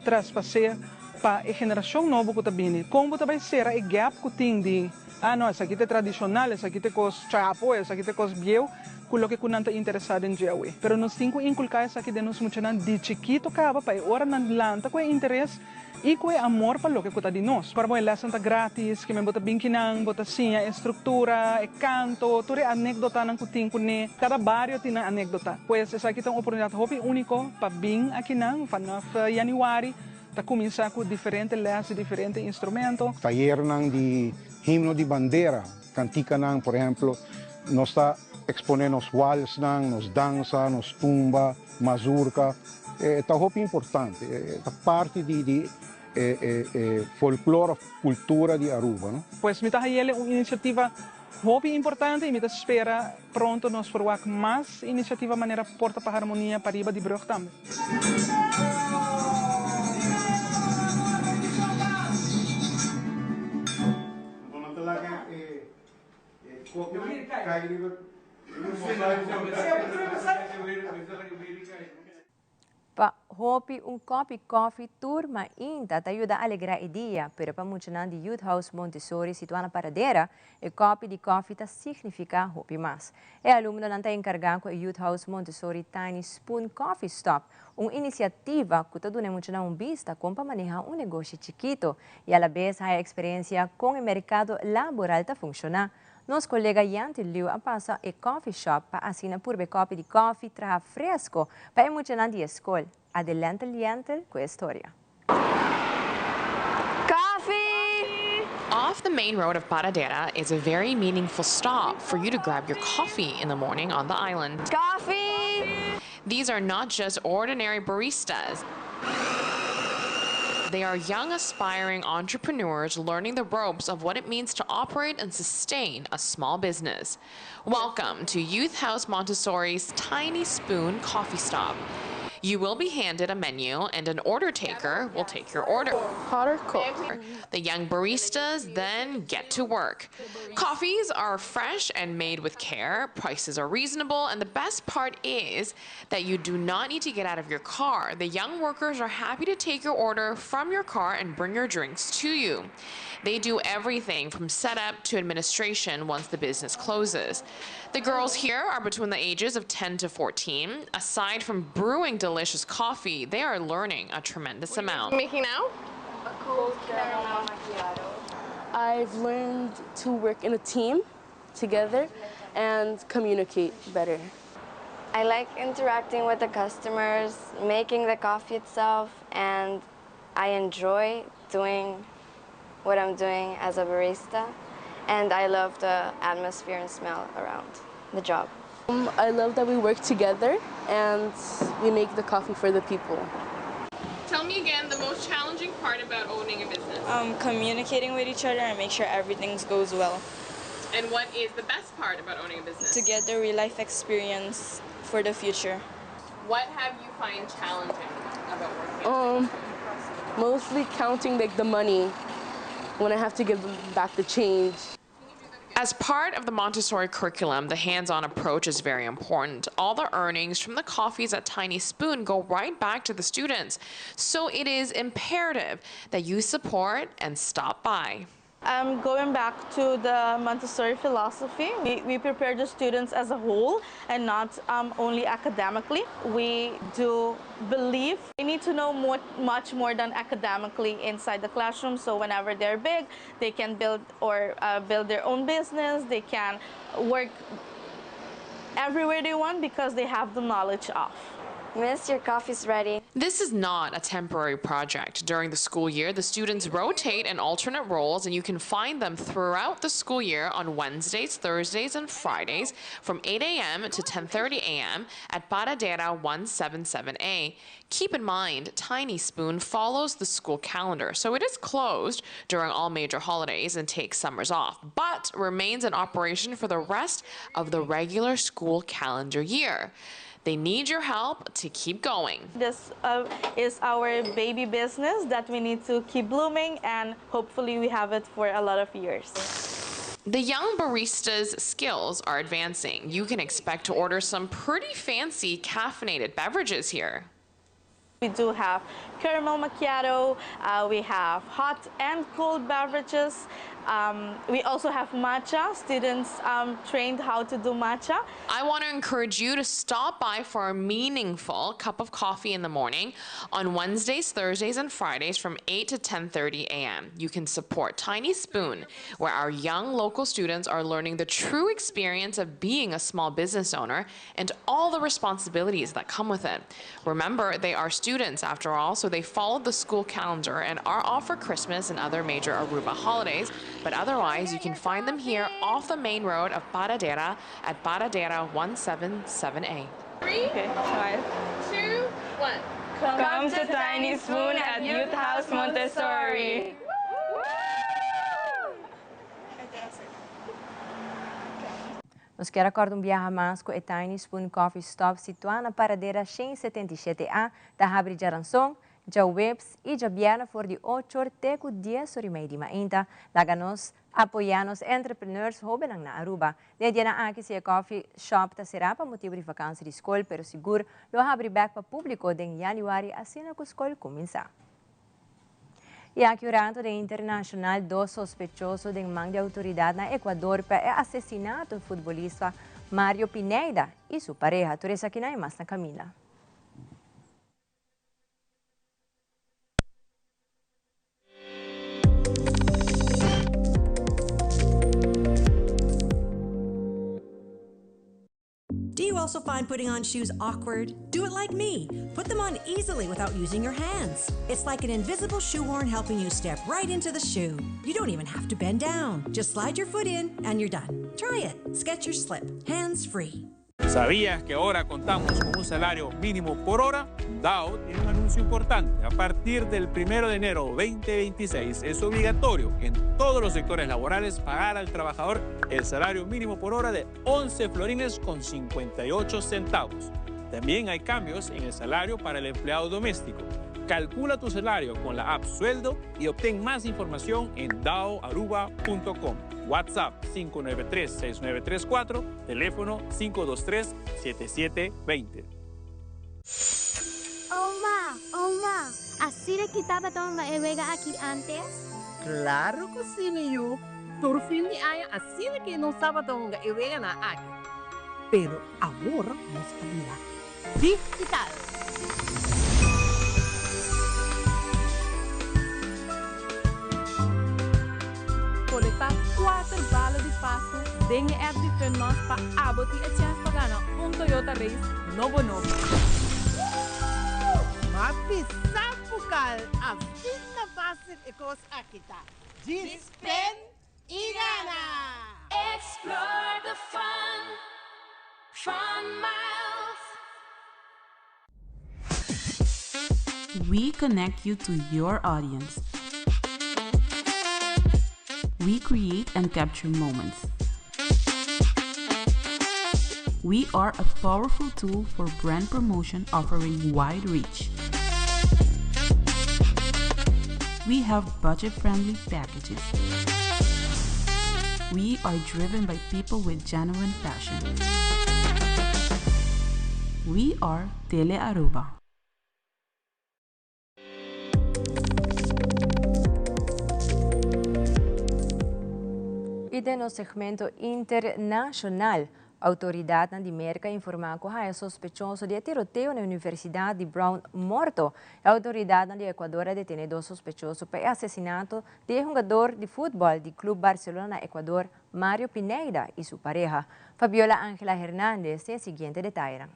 traspas'é pa e generashon nobo ku ta bini. Kon bo ta bai sera e gap ku tin di ah no esaki ta e tradishonal, esaki ta e kos chapo, esaki ta e kos bieu ku loke ku nan ta interesá den dje awe. Pero nos tin ku inkulká esaki den nos muchanan di chikito kaba pa e ora nan lanta ku e interes I ku e amor pa loke ku ta di nos. Ora bo e lèsnan ta grátis, kimen bo ta bin kinan, bo ta siña e struktura, e kanto, tur e anékdotanan ku tin kuné. Kada bario tin nan anékdota. Pues esaki ta un oportunidat hopi úniko pa bin akinan. Vanaf yanüari ta kuminsá ku diferente lès di diferente instrumento. Tayernan di himno di bandera, kantikanan, por ehèmpel, nos ta eksponé nos walsnan, nos dansa, nos tumba. Mazurka e ta hopi importante, e ta parti di di e e e folklor of cultura di Aruba, no? Pues mi ta hayele un iniciativa hopi importante y mi ta spera pronto nos por wak mas iniciativa manera Porta pa Harmonia pariba di brug tambe. Pa hopi un kòpi kòfi tur mainta ta yuda alegrá e dia, pero pa muchanan di Youth House Montessori situá na Paradera, e kòpi di kòfi ta signifiká hopi mas. E alumnonan ta enkargá ku e Youth House Montessori Tiny Spoon Coffee Stop, un inisiativa ku ta duna e muchanan un bista kon pa manehá un negoshi chikito i alabes haya eksperensia kon e merkado laboral ta funshoná. Nos kolega Yanti Liu a pasa e coffee shop pa asina purba e kopi di kofi traha fresko pa e muchanan di e skol. Adelante Lientel ku e storia. Coffee! Off the main road of Paradera is a very meaningful stop for you to grab your coffee in the morning on the island. Coffee! These are not just ordinary baristas. They are young aspiring entrepreneurs learning the ropes of what it means to operate and sustain a small business. Welcome to Youth House Montessori's Tiny Spoon Coffee Stop. You will be handed a menu and an order taker will take your order. Hot or cold? The young baristas then get to work. Coffees are fresh and made with care, prices are reasonable, and the best part is that you do not need to get out of your car. The young workers are happy to take your order from your car and bring your drinks to you. They do everything from setup to administration once the business closes. The girls here are between the ages of 10 to 14. Aside from brewing delicious coffee, they are learning a tremendous amount. Making now? A cold caramel macchiato. I've learned to work in a team together and communicate better. I like interacting with the customers, making the coffee itself, and I enjoy doing what I'm doing as a barista. And I love the atmosphere and smell around the job. Um, I love that we work together and we make the coffee for the people. Tell me again the most challenging part about owning a business. Um, communicating with each other and make sure everything goes well. And what is the best part about owning a business? To get the real life experience for the future. What have you find challenging about working? Um, mostly counting like the money when I have to give back the change. As part of the Montessori curriculum, the hands-on approach is very important. All the earnings from the coffees at Tiny Spoon go right back to the students. So it is imperative that you support and stop by. Um, going back to the Montessori philosophy, we, we prepare the students as a whole and not um, only academically. We do believe they need to know more, much more than academically inside the classroom. So whenever they're big, they can build or uh, build their own business. They can work everywhere they want because they have the knowledge of. Miss, your coffee's ready. This is not a temporary project. During the school year, the students rotate in alternate roles, and you can find them throughout the school year on Wednesdays, Thursdays, and Fridays from 8 a.m. to 10:30 a.m. at Paradera 177A. Keep in mind, Tiny Spoon follows the school calendar, so it is closed during all major holidays and takes summers off, but remains in operation for the rest of the regular school calendar year. They need your help to keep going. This is our baby business that we need to keep blooming and hopefully we have it for a lot of years. The young barista's skills are advancing. You can expect to order some pretty fancy caffeinated beverages here. We do have caramel macchiato, we have hot and cold beverages. We also have matcha, students trained how to do matcha. I want to encourage you to stop by for a meaningful cup of coffee in the morning on Wednesdays, Thursdays, and Fridays from 8 to 10:30 a.m. You can support Tiny Spoon, where our young local students are learning the true experience of being a small business owner and all the responsibilities that come with it. Remember, they are students after all, so they follow the school calendar and are off for Christmas and other major Aruba holidays. But otherwise, you can find them here off the main road of Paradera at Paradera 177A. 3, Okay, 5, 2, 1. Come to Tiny Spoon at Youth House Montessori. Nos kier a corda un biaha mas cu e Tiny Spoon Coffee Stop situa na Paradera 177A ta habri djaranson, djaweps y djabierna for di ocho or te cu dies or y mei di mainta. Laga nos apoya nos entrepreneurs hobennan na Aruba. Den e dianan aki si e coffee shop ta cera pa motibo di vakantie di scol, pero sigur lo habri bek pa publico den januari asina cu scol cuminsa. Y aki un rato den internacional, dos sospechoso den man di autoridad na Ecuador pa e asesinato futbolista Mario Pineida y su pareha. Tur esakinan y mas na caminda. Do you also find putting on shoes awkward? Do it like me. Put them on easily without using your hands. It's like an invisible shoehorn helping you step right into the shoe. You don't even have to bend down. Just slide your foot in and you're done. Try it. Skechers Slip. Hands free. ¿Sabías que ahora contamos con un salario mínimo por hora? DAO tiene un anuncio importante. A partir del 1 de enero 2026 es obligatorio en todos los sectores laborales pagar al trabajador el salario mínimo por hora de 11 florines con 58 centavos. También hay cambios en el salario para el empleado doméstico. Calcula tu salario con la app Sueldo y obtén más información en daoaruba punto com. WhatsApp 593-6934, teléfono 523-7720. Oma, oma, asina cu tabata hunga e wega aki antes? Claro cu si, mi yu. Tur fin di aña asina cu nos tabata hunga e weganan aki. Pero awor nos a bira digital. Kolektá kuater bala di Pasku den e app di Funmas pa abo tin e chèns pa gana un Toyota Race nobo nobo. Ma bisa bukal asina fácil e kos aki ta. Djis pen i gana! Explore the fun, Fun Miles. We connect you to your audience. We create and capture moments. We are a powerful tool for brand promotion offering wide reach. We have budget-friendly packages. We are driven by people with genuine passion. We are Tele Aruba. Y den nos segmento internacional, autoridadnan di Merca a informa cu haya sospechoso di e tiroteo na Universidad di Brown morto. E autoridadnan di Ecuador a detene dos sospechoso pa e asesinato di e hungador di futbol di Club Barcelona na Ecuador, Mario Pineida y su pareha. Fabiola Angela Hernandez tin e siguiente detayenan.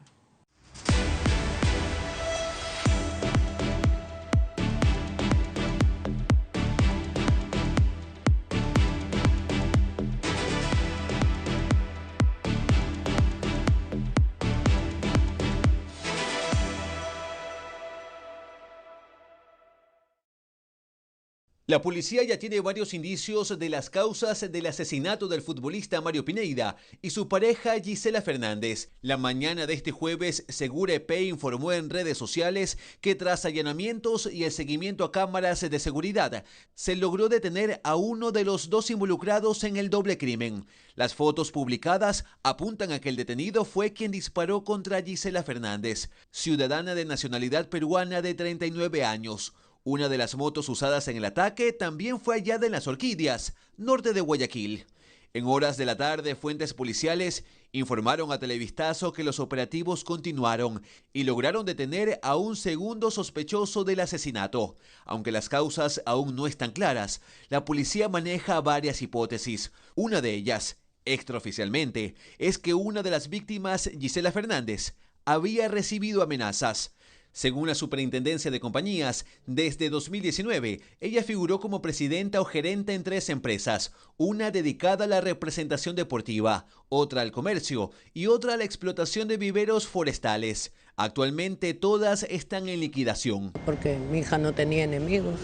La policía ya tiene varios indicios de las causas del asesinato del futbolista Mario Pineida y su pareja Gisela Fernández. La mañana de este jueves, Segura EP informó en redes sociales que tras allanamientos y el seguimiento a cámaras de seguridad, se logró detener a uno de los dos involucrados en el doble crimen. Las fotos publicadas apuntan a que el detenido fue quien disparó contra Gisela Fernández, ciudadana de nacionalidad peruana de 39 años. Una de las motos usadas en el ataque también fue hallada en Las Orquídeas, norte de Guayaquil. En horas de la tarde, fuentes policiales informaron a Televistazo que los operativos continuaron y lograron detener a un segundo sospechoso del asesinato. Aunque las causas aún no están claras, la policía maneja varias hipótesis. Una de ellas, extraoficialmente, es que una de las víctimas, Gisela Fernández, había recibido amenazas. Según la Superintendencia de Compañías, desde 2019, ella figuró como presidenta o gerente en tres empresas, una dedicada a la representación deportiva, otra al comercio y otra a la explotación de viveros forestales. Actualmente todas están en liquidación. Porque mi hija no tenía enemigos,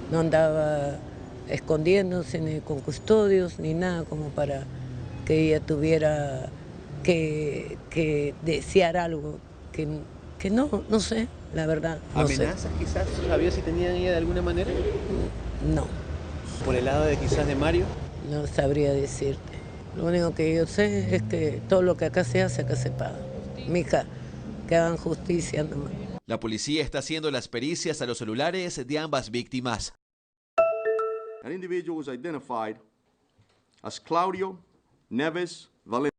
no andaba escondiéndose ni con custodios ni nada como para que ella tuviera que, que desear algo que que no, no sé, la verdad. No ¿Amenazas quizás? ¿Sabía si tenían ella de alguna manera? No. ¿Por el lado de quizás de Mario? No sabría decirte. Lo único que yo sé es que todo lo que acá se hace, acá se paga. Mija, que hagan justicia nomás. La policía está haciendo las pericias a los celulares de ambas víctimas. An individual was identified as Claudio Neves Valente.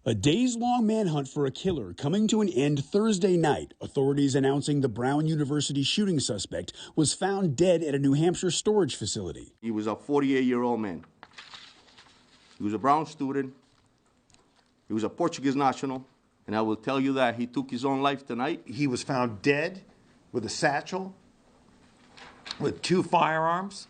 A days long manhunt for a killer coming to an end Thursday night. Authorities announcing the Brown University shooting suspect was found dead at a New Hampshire storage facility. He was a 48 year old man. He was a Brown student. He was a Portuguese national. And I will tell you that he took his own life tonight. He was found dead with a satchel, with two firearms,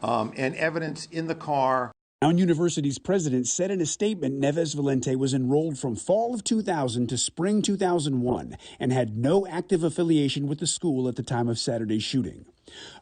um, and evidence in the car. Brown University's president said in a statement Neves Valente was enrolled from fall of 2000 to spring 2001 and had no active affiliation with the school at the time of Saturday's shooting.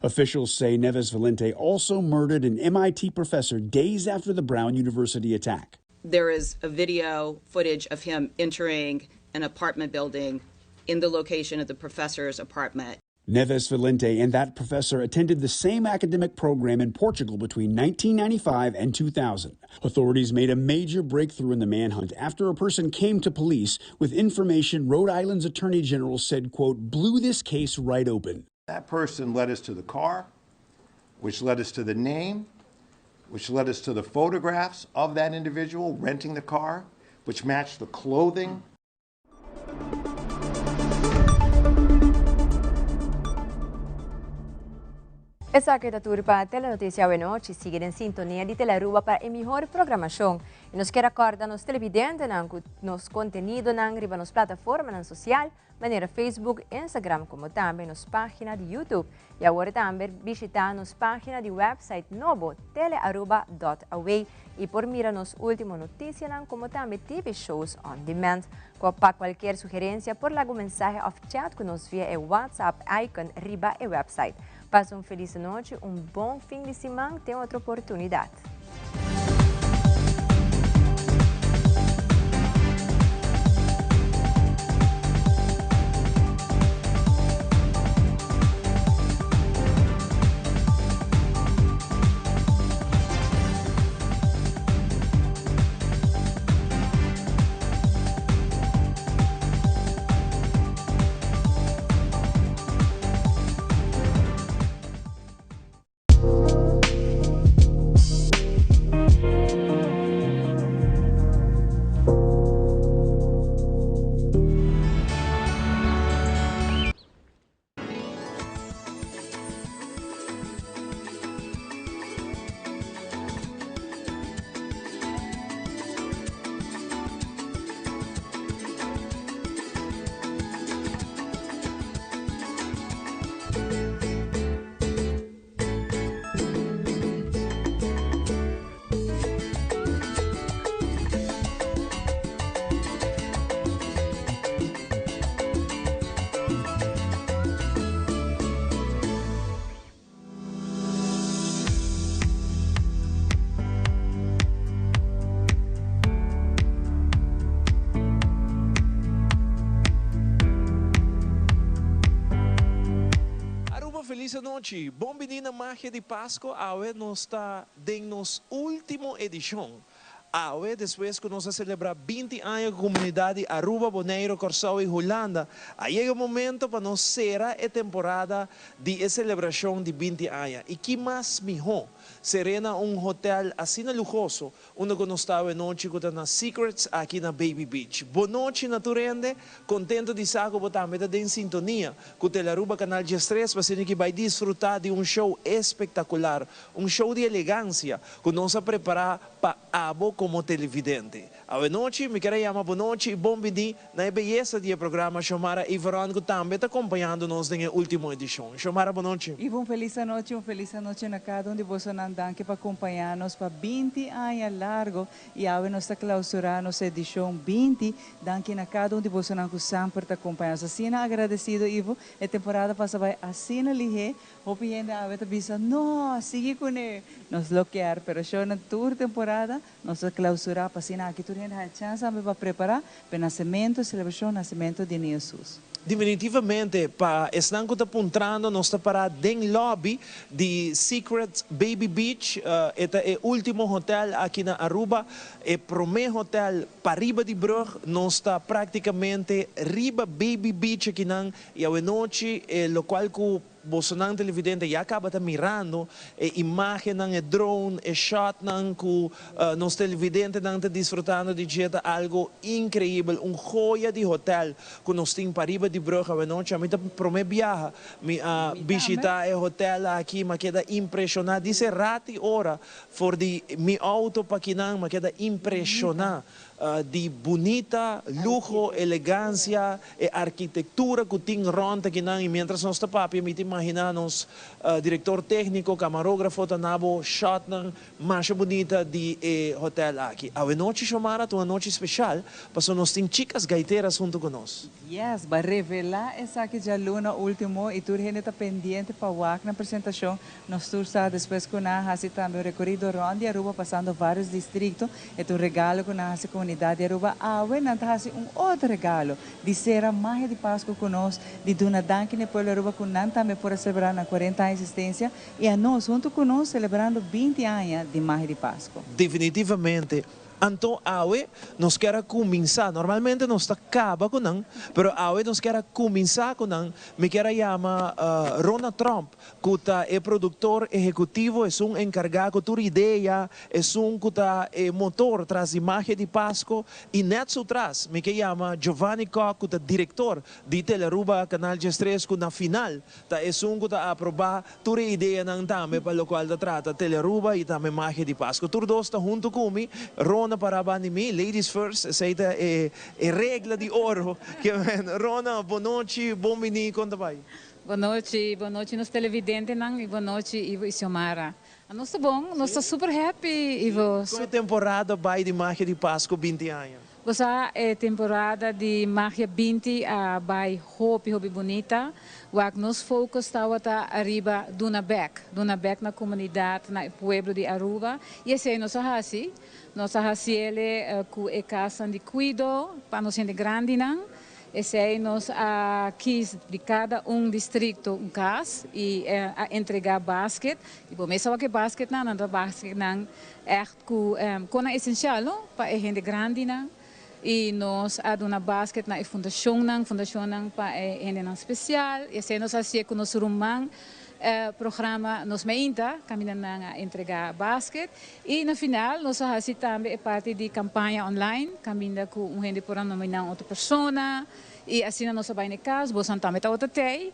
Officials say Neves Valente also murdered an MIT professor days after the Brown University attack. There is a video footage of him entering an apartment building in the location of the professor's apartment. Neves Valente and that professor attended the same academic program in Portugal between 1995 and 2000. Authorities made a major breakthrough in the manhunt after a person came to police with information Rhode Island's attorney general said, quote, blew this case right open. That person led us to the car, which led us to the name, which led us to the photographs of that individual renting the car, which matched the clothing. Esaki ta tur pa Telenoticia awe nochi. Sigui den sintonia di Telearuba pa e mihor programacion. Y nos kier acorda nos televidentenan cu nos contenidonan riba nos plataformanan social manera Facebook, Instagram como tambe nos pagina di YouTube. Y awor tambe bishita nos pagina di website nobo telearuba.aw y por mira nos ultimo noticianan como tambe TV shows on demand. Pa cualkier sugerencia por laga un mensahe of chat cu nos via e WhatsApp icon riba e website. Pasa un feliz nochi, un bon fin di siman, te otro oportunidad. Felis anochi. Bon bini na Magia di Pasco. Awe nos ta den nos ultimo edicion. Awe, despues cu nos a celebra 20 aña cu comunidad di Aruba, Boneiro, Corsou y Hulanda, a yega e momento pa nos cera e temporada di e celebracion di 20 aña. Y ki mas miho cer'e na un hotel asina luhoso unda cu nos ta awe nochi cu ta na Secrets aki na Baby Beach. Bon nochi na tur hende, contento di sa cu bo tambe ta den sintonia cu Telearuba Canal 13 pa asina ki bay disfruta di un show espectacular, un show di elegancia cu nos a prepara pa abo como televidente. Awe nochi mi kier a yama bo nochi y bon bini na e beyesa di e programa Xiomara Iveron cu tambe ta acompañando nos den e ultimo edicion. Xiomara, bon nochi. Ivo, un felis anochi, un felis anochi na cada un di bosonan. Danki pa acompaña nos pa 20 aña largo y awe nos ta clausura nos edicion 20. Danki na cada un di bosonan cu semper ta acompaña nos. Asina agradecido, Ivo. E temporada pasa bay asina lihe. Hopi hende awe ta bisa, No, sigui cune! Nos lo kier, pero show na tur temporada nos ta clausura pa asina aki tur hende haya chance tambe pa prepara pa e nacemento, celebracion nacemento di Niño Jesus. Definitivamente, pa esnan cu ta puntrando, nos ta para den lobby di Secrets Baby Beach. E ta e ultimo hotel aki na Aruba, e prome hotel pariba di brug. Nos ta practicamente riba Baby Beach akinan y awe nochi e locual cu Bosonan televidente ya caba ta mirando e imagennan, e drone, e shotnan cu nos televidentenan ta disfrutando di dje ta algo increibel, un joya di hotel cu nos tin pariba di brug awenochi. Ami ta prome biaha mi a bishita e hotel aki, mi a keda impresiona di rati ora for di mi auto pa kinan, mi a keda impresiona. Di bunita, luho, elegancia, e arquitectura cu tin rond akinan y mientras nos ta papia mi ta imagina nos director tecnico, camarografo ta nabo shotnan masha bunita di e hotel aki. Awe nochi Xiomara ta un anochi special pasobra nos tin chicas gaiteras hunto cu nos. Yes, ba revela esaki djaluna ultimo y tur hende ta pendiente pa wak nan presentacion. Nos tur sa despues cu nan a haci tambe un recorido rond di Aruba pasando varios districto, e ta un regalo cu nan a haci comunidad di Aruba. Awe nan ta haci un otro regalo, di cera magia di Pascu cu nos, di duna danki na e pueblo Aruba cu nan tambe por a celebra nan 40 aña existencia y anos hunto cu nos celebrando 20 aña di magia di Pascu. Definitivamente Anto awe nos kier a cuminsa, normalmente nos ta caba cu nan, pero awe nos kier a cuminsa cu nan, mi kier a yama Rona Tromp, cu ta e productor ehecutivo, esun encarga cu tur idea, esun cu ta e motor tras di Magia di Pasco, y net su tras mi ke yama Giovanni Kock cu ta director di Telearuba Canal 13 cu na final ta esun cu ta aproba tur e ideanan tambe pa locual ta trata Telearuba y tambe Magia di Pasco. Tur dos ta hunto cu mi, Rona para banda di mi, ladies first, esey ta e regla di oro. Rona, bon nochi, bon bini, con ta bay? Bon nochi, bon nochi nos televidentenan y bon nochi Ivo y Xiomara. Nos ta bon, nos ta super happy Ivo. Con e temporada bay di Magia di Pasco 20 aña? Bo sa e temporada di Magia 20 a bay hopi hopi bunita. Wak nos focus tawata ariba duna bek, duna bek na comunidad, na e pueblo di Aruba. Y esey nos a haci. Nos a haciele cu e casanan di cuido pa nos hende grandinan. Esey nos a kies di cada un districto un cas y a entrega basket. Y bo mes sa wak e basketnan, nan ta basketnan echt cu conan esencial no pa e hende grandinan y nos a duna basket na e fundacionnan, fundacionnan pa e hendenan special y asina nos a hacié cu nos ruman programa Nos Meinta caminda nan a entrega basket y na final nos a haci tambe e parti di campaña online caminda cu un hende por a nomina un otro persona y asina nos a bay na e cas, bosan tambe tabata tey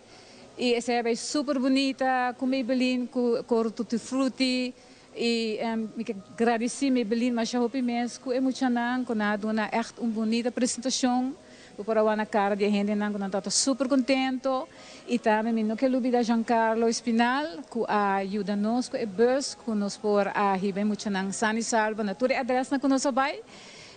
y esey a bay super bunita cu Maybelline cu coro tutti frutti. Y mi ke gradici Maybelline masha hopi mes cu e muchanan cu nan a duna echt un bunita presentacion. Bo por a wak na cara di e hendenan cu nan tabata super contento. Y tambe mi no ke lubida Giancarlo Espinal cu a yuda nos cu e bus cu nos por a hiba e muchanan san y salvo na tur e adresnan cu nos a bay.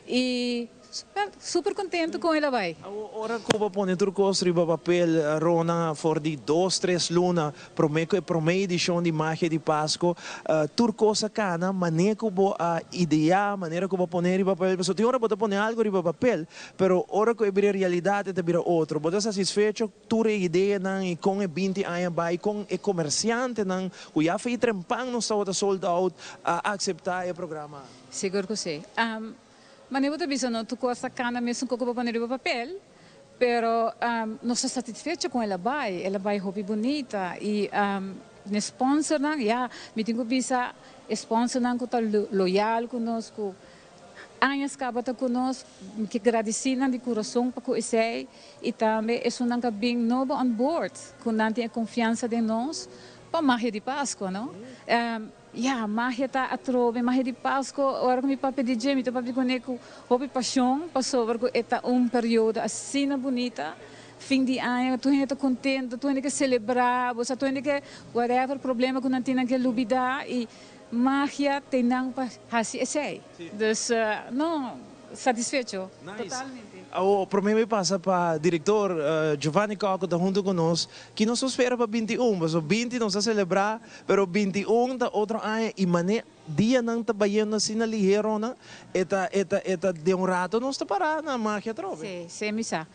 Y. Wel, super contento con el a bay. Ora cu bo pone tur cos riba papel, Rona, for di dos, tres luna prome cu e prome edicion di Magia di Pasco, tur cos a cana mane cu bo a idea, manera cu bo a pone riba papel. Pasobra tin ora bo ta pone algo riba papel, pero ora cu e bira realidad e ta bira otro. Bo ta satisfecho tur e ideanan y con e 20 aña bay, con e comerciantenan cu ya fei trempan nos tabata sold out a acepta e programa? Sigur cu si. Manera bo ta bisa no tur cos ta cana mesun cu bo pone riba papel, pero nos ta satisfecho con el a bay, el a bay hopi bunita y n'e sponsornan, ya, mi tin cu bisa e sponsornan cu ta loyal cu nos, cu añas caba ta cu nos, mi ke gradici nan di curason pa cu esey y tambe esunnan cu a bin nobo on board, cu nan tin e confiansa den nos pa Magia di Pascua, no. Ya, magia ta atrobe, magia di Pasco, ora cu mi papia di dje, mi ta papia cune cu hopi pasion, pasobra cu e ta un periodo asina bunita, fin di aña, tur hende ta contento, tur hende ke celebra, bo sa tur hende ke whatever problema cu nan tin nan ke lubida y magia tin nan pa haci esey. Dus, no, satisfecho, totalmente. Awo, prome mi pasa pa director Giovanni Kock cu ta hunto cu nos, ki nos ta spera pa 21? Pasobra 20 nos a celebra, pero 21 ta otro aña y mane dianan ta bayendo asina liheronan, e ta, e ta, e ta den un rato nos ta para na magia atrobe. Si, si mi sa.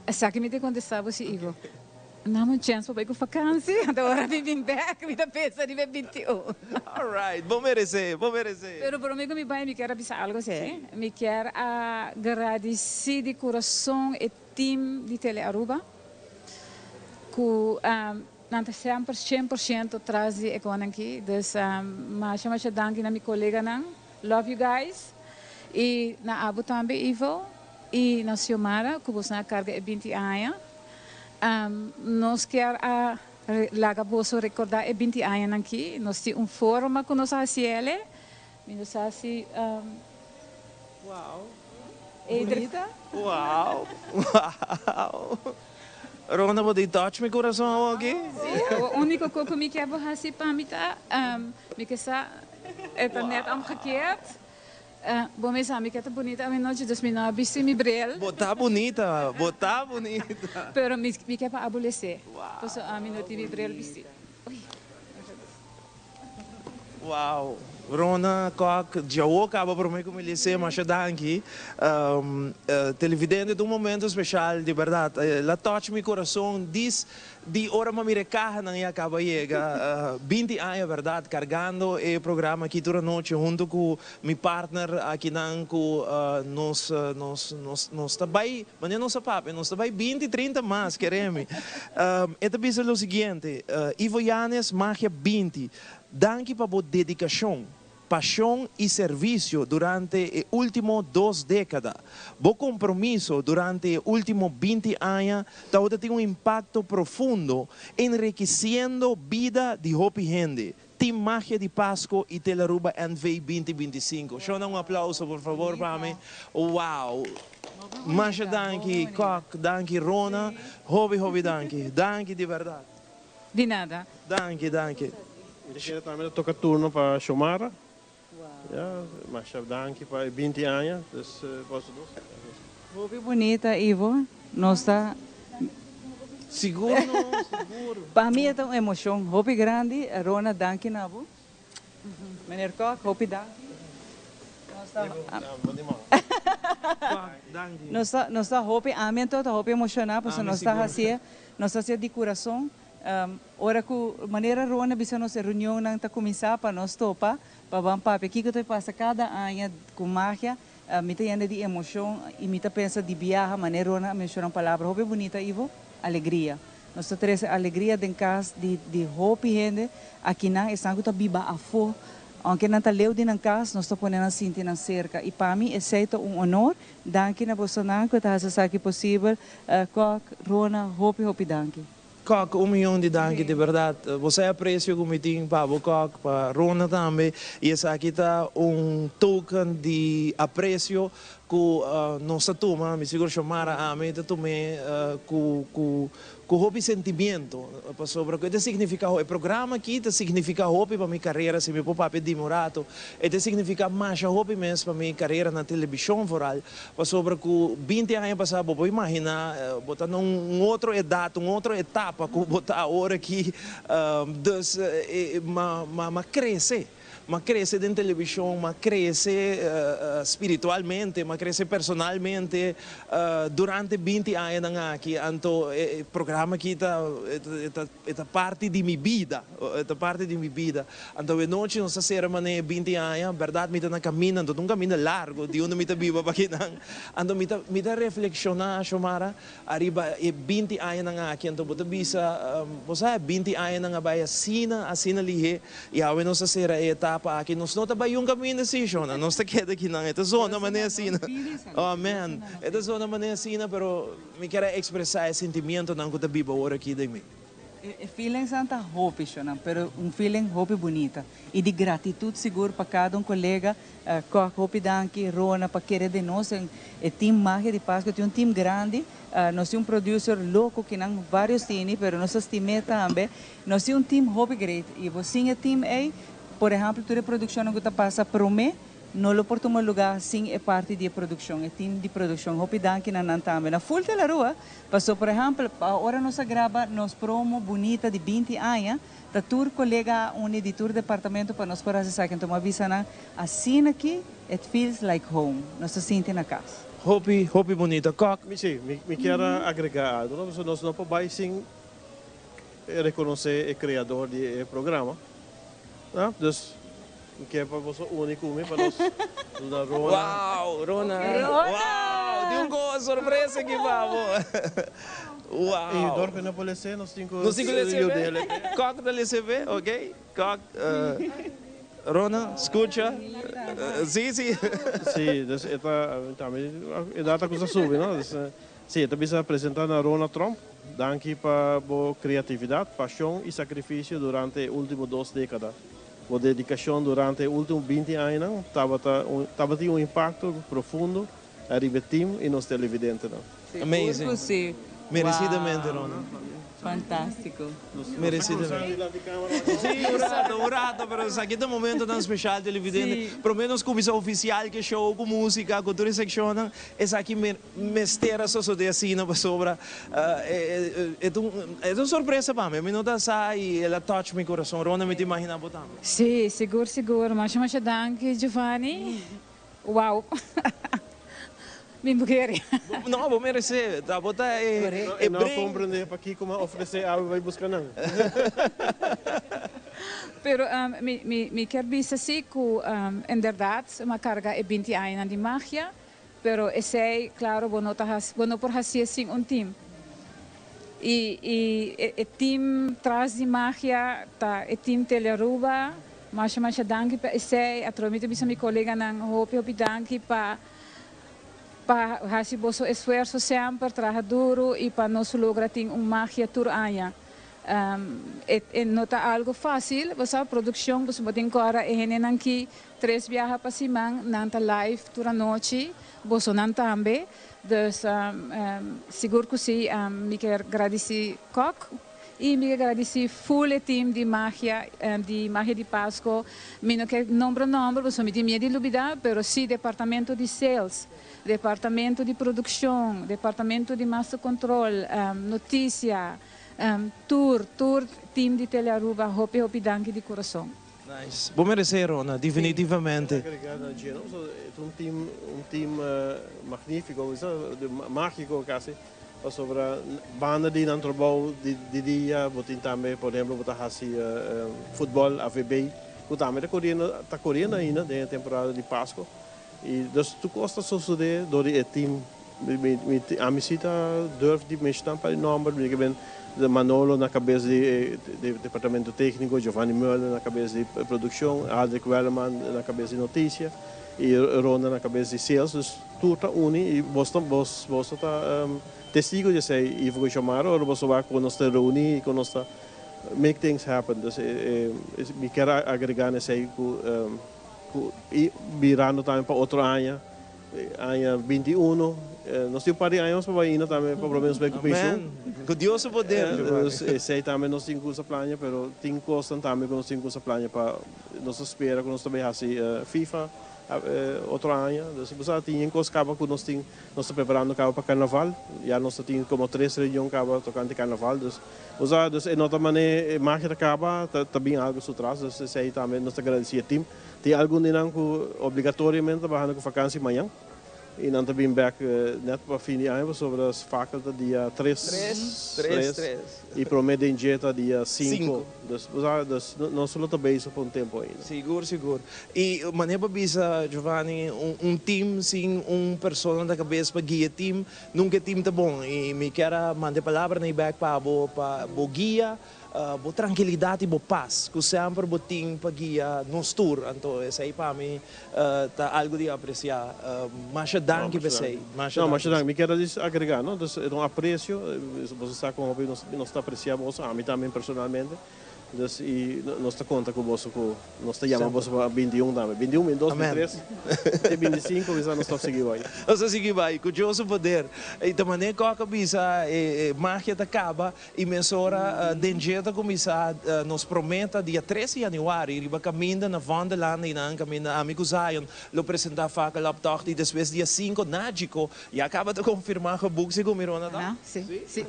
Esaki mi ta contesta bo si, Ivo. Nan un chens pa bai ku vakansi, anto ora mi bin bek mi ta pensa riba e 21. Alright, bo merece, bo merece. Pero prome ku mi bai mi kier a bisa algo si. Mi kier a gradisi di kurason e team di Tele Aruba ku nan ta semper 100% tras di e konan aki. Dus masha masha danki na mi koleganan. Love you guys. I na abo tambe Ivo i na Xiomara ku bosnan a karga e 20 aña. Nos kier a laga boso recorda e 20 añanan aki. Nos tin un forma cu nos a haci ele. Mi no sa si. Wow. Bunita. Wow. Wow. Ronda, bo di touch mi curason awor aki? Si, awor unico co cu mi kier bo haci pa mi ta, mi ke sa e ta net omgekeerd. Bo mes a mi ke ta bunita awe nochi, dus mi no a bisti mi bril. Bo ta bunita, bo ta bunita. Pero mi ke pa abolesé, pasobra ami no tin mi bril bisti. Wow, Rona Kok, djawo kaba prome ku mi lese, masha danki. Televidente, ta un momento special, di berdad. El a touch mi corazon dis di ora m'a mira e cahanan ya caba yega. 20 aña, berdad, cargando e programa aki tur anochi hunto cu mi partner akinan cu nos, nos, nos, nos ta bay, manera nos a papia, nos ta bay 20, 30 mas, kere mi. E ta bisa lo siguiente, Ivo Yanez, Magia 20, danki pa bo dedicacion, pasion y servicio durante e ultimo dos decada. Bo compromiso durante e ultimo 20 aña tabata tin un impacto profundo, enriqueciendo bida di hopi hende. Team Magia di Pasco y Tele Aruba NV 2025. Shona, un aplauso por favor pa mi. Wow. Masha danki, Kok, danki Rona. Hopi, hopi danki. Danki di berdad. Di nada. Danki, danki. Mi kier tambe toca turno pa Xiomara. Ja, masha danki pa 20 aña. Dus, boso dos. Hopi bunita, Ivo. Nos ta Sigur no, sigur. Pa mi e un emocion hopi grandi. Rona, danki na bo. Meneer Kok, hopi danki. Nos ta hopi ambiente, ta hopi emociona, pasobra nos ta haci, nos ta haci di curason. Ora cu manera Rona bisa nos reunion nan ta cuminsa pa nos topa, pa ban papia kico ta pasa cada aña cu magia, mi ta yena di emocion y mi ta pensa di biaha, manera Rona a menciona un palabra hopi bunita, Ivo, alegria. Nos ta trece alegria den cas di hopi hende, aki nan esnan cu ta biba afo, aunke nan ta leu di nan cas, nos ta pone nan sinti nan cerca. Y pa mi esey ta un honor, danki na boso cu ta haci esaki posibel, Kok, Rona, hopi hopi danki. Kok, un miyon di danki, di berdad. Bo sa aprecio cu mi tin pa bo, Kok, pa Rona tambe. Y esaki ta un token di aprecio. Ku nos ta tuma, mi sigur Shomara, ami ta tum'é ku ku ku hopi sentimiento, pasobra ku e ta signifiká hopi. E programa aki ta signifiká hopi pa mi karera, si mi por papia di mi un rato, e ta signifiká masha hopi mes pa mi karera na telebishon vooral, pasobra ku 20 aña pasá bo por imaginá bo ta na un otro edat, un otro etapa ku bo ta awor aki, dus m'a m'a krese. M'a crece den television, m'a crece spiritualmente, m'a crece personalmente durante 20 añanan aki. Anto e programa aki ta e ta parti di mi bida, e ta parti di mi bida. Anto awenochi nos ta cera manera 20 aña, berdad mi ta na caminda, anto ta un caminda largo di unda mi ta biba pa kinan. Anto mi ta mi ta reflexiona, Xiomara, Ariba e 20 añanan aki anto bo ta bisa, bo sa e 20 añanan a bai asina, asina lihé, i awe nos a sera e etapa aki, nos no ta bai un kaminda si, shona, nos ta keda akinan, e ta zona manera asina, oh man, e ta zona manera asina, pero mi kier a ekspresá e sentimientonan ku ta biba awor aki den mi. E feelingsnan ta hopi, shona, pero un feeling hopi bunita i di gratitud sigur pa kada un kolega. Kok, hopi danki Rona pa kere den nos en e team Magia di Pasco tin un team grandi, nos tin un producer loco kinan varios tini pero nos ta stim'é tambe, nos tin un team hopi great y bo sin e team ey por ehempel tur e produccionnan cu ta pasa prome no lo por tuma lugar sin e parti di e produccion, e team di produccion, hopi danki na nan tambe. Na full Telarua paso por ehempel ora nos a graba nos promo bunita di 20 aña Ta tur colega a uni di tur departamento pa nos por haci esaki. Enton mi a bisa nan, asina aki it feels like home. Nos ta sinti na cas. Hopi, hopi bunita, kok. Mi si, mi kier a agrega algo, no? Pasobra nos no por bay sin reconoce e creador di e programa, no? Dus mi kier pa boso uni cu mi pa nos duna Rona. Wow, Rona. Wow, di un cos sorpresa aki pa bo. Wow. Y dor cu no por lese, nos tin cu Nos tin cu lese yuda be. el. Kok ta lese be, ok. Kok, Rona, scucha. Si, si. Si, dus e ta, tambe edad ta cusa subi, no? Dus, si, e ta bisa presenta na Rona Tromp. Danki pa bo creatividad, pasion y sacrificio durante e ultimo dos decada. Bo dedicacion durante e ultimo 20 añanan tabata un, tabatin un impacto profundo ariba e team y nos televidentenan. Amazing. Sigur cu si. Merecidamente, Rona. Fantastico. Merecidamente. Si, un rato, un rato, pero esaki ta momentonan special, televidente. Si. Prome nos cuminsa oficial cu e show, cu musica, cu tur e seccionnan, esaki mester a sosode asina pasobra e ta un, e ta un sorpresa pa mi. Mi no ta sa y el a touch mi corazon. Rona, mi ta imagina bo tambe. Si, sigur, sigur. Masha, masha danki, Giovanni. Wow. Mi bo kere. No, bo merece. Ta bo ta e E no bring. comprende pakico m'a ofrece awe bay busca nan. Pero mi mi mi kier bisa si cu inderdaad m'a carga e 20 añanan di magia, pero esey claro bo no ta haci bo no por hacié sin un team. Y y e team tras di magia ta e team Telearuba. Masha masha danki pa esey. Atrobe mi ta bisa mi coleganan hopi hopi danki pa pa haci boso esfuerzo semper, traha duro y pa nos logra tin un magia tur aña. E e no ta algo facil, bo sa, produccion, boso bo tin cu ora e hendenan ki tres biaha pa siman nan ta live tur anochi, bosonan tambe. Dus sigur cu si, mi kier gradici Kok. Y mi ke gradici full e team di Magia, di Magia di Pasco. Mi no ke nombra nomber pasobra mi tin miedo di lubida, pero si departamento di sales, departamento di produccion, departamento di master control, noticia, tur, tur team di Telearuba hopi hopi danki di curason. Nice. Bo merece Rona, definitivamente. Agrega na dje, no? So, e ta un team, un team magnifico, magico casi. Pasobra banda di nan trabou di dia bo tin tambe por ehemplo bo ta hasi futbol AVB ku tambe ta koriendo ta koriendo ainda den e temporada di Pasko i dus tur kos ta sosode dor di e team mi mi ami si ta durf di menshonan pa e nomber mi ke ben Manolo na kabes di e departamento tekniko Giovanni Muller na kabes di produkshon Aldrich Welleman na kabes di notisia i Ronda na kabes di sales dus Tur ta uni i bos ta bos boso ta testigo di esei Ivo ku Xiomara ora boso wak ku nos ta reuni i ku nos ta make things happen. Dus mi kier a agrega na esei ku ku i birando tambe pa otro aña. Aña 21, nos tin un par di aña mas pa bai ainda tambe, pa por lo menos bai ku penshun. Amen. Ku Dios su poder, Giovanni. Esei tambe nos tin ku usa plania, pero tin kosnan tambe ku nos tin ku usa plania pa nos ta spera ku nos ta bai hasi FIFA otro aña. Dus bo sa tin yen kos kaba ku nos tin, nos ta preparando kaba pa karnaval. Ya nos ta tin komo tres reunion kaba tokante karnaval. Dus bo sa, dus e no ta mane e magia ta kaba, ta bin algu su tras. Dus esei tambe nos ta gradisí e team. Tin algun di nan ku obligatoriamente ta bahando ku vakansi mañan i nan ta bin bèk nèt pa fin di aña pasobra fakel ta dia tres, Tres, tres. I promé den dje ta dia sinku. Sinku. Dus bo sa, dus nos lo ta bezig pa un tempu ainda. Sigur, sigur. I manera bo bisa, Giovanni, un team sin un persona na kabes pa guia e team, nunka e team ta bon. I mi kier a manda e palabra na e bèk pa bo, pa bo guia Bo trankilidat i bo pas ku semper bo tin pa guia nos tur, anto esei pa mi ta algu di apresiá. Masha danki pa esei. Masha danki. No, masha danki. Mi kier a djis agregá, no? Dus e ta un apresio, boso sa kon hopi nos ta apresiá boso, ami tambe personalmente. Dus i nos ta konta ku boso ku nos ta yama boso pa 21 tambe. 21, 22, 23, te 25 kisas nos ta sigui bai. Nos ta sigui bai ku Dios su poder. I ta manera Kòk a bisa e magia ta kaba. I mesora den dje ta kuminsá nos promé ta dia tres di yanüari riba kaminda na Vondellaan einan kaminda ami ku Zion lo presentá Fakkeloptocht i despues dia sinku Najiko ya kaba ta konfirmá geboek segun mi Rona ta? Si, si.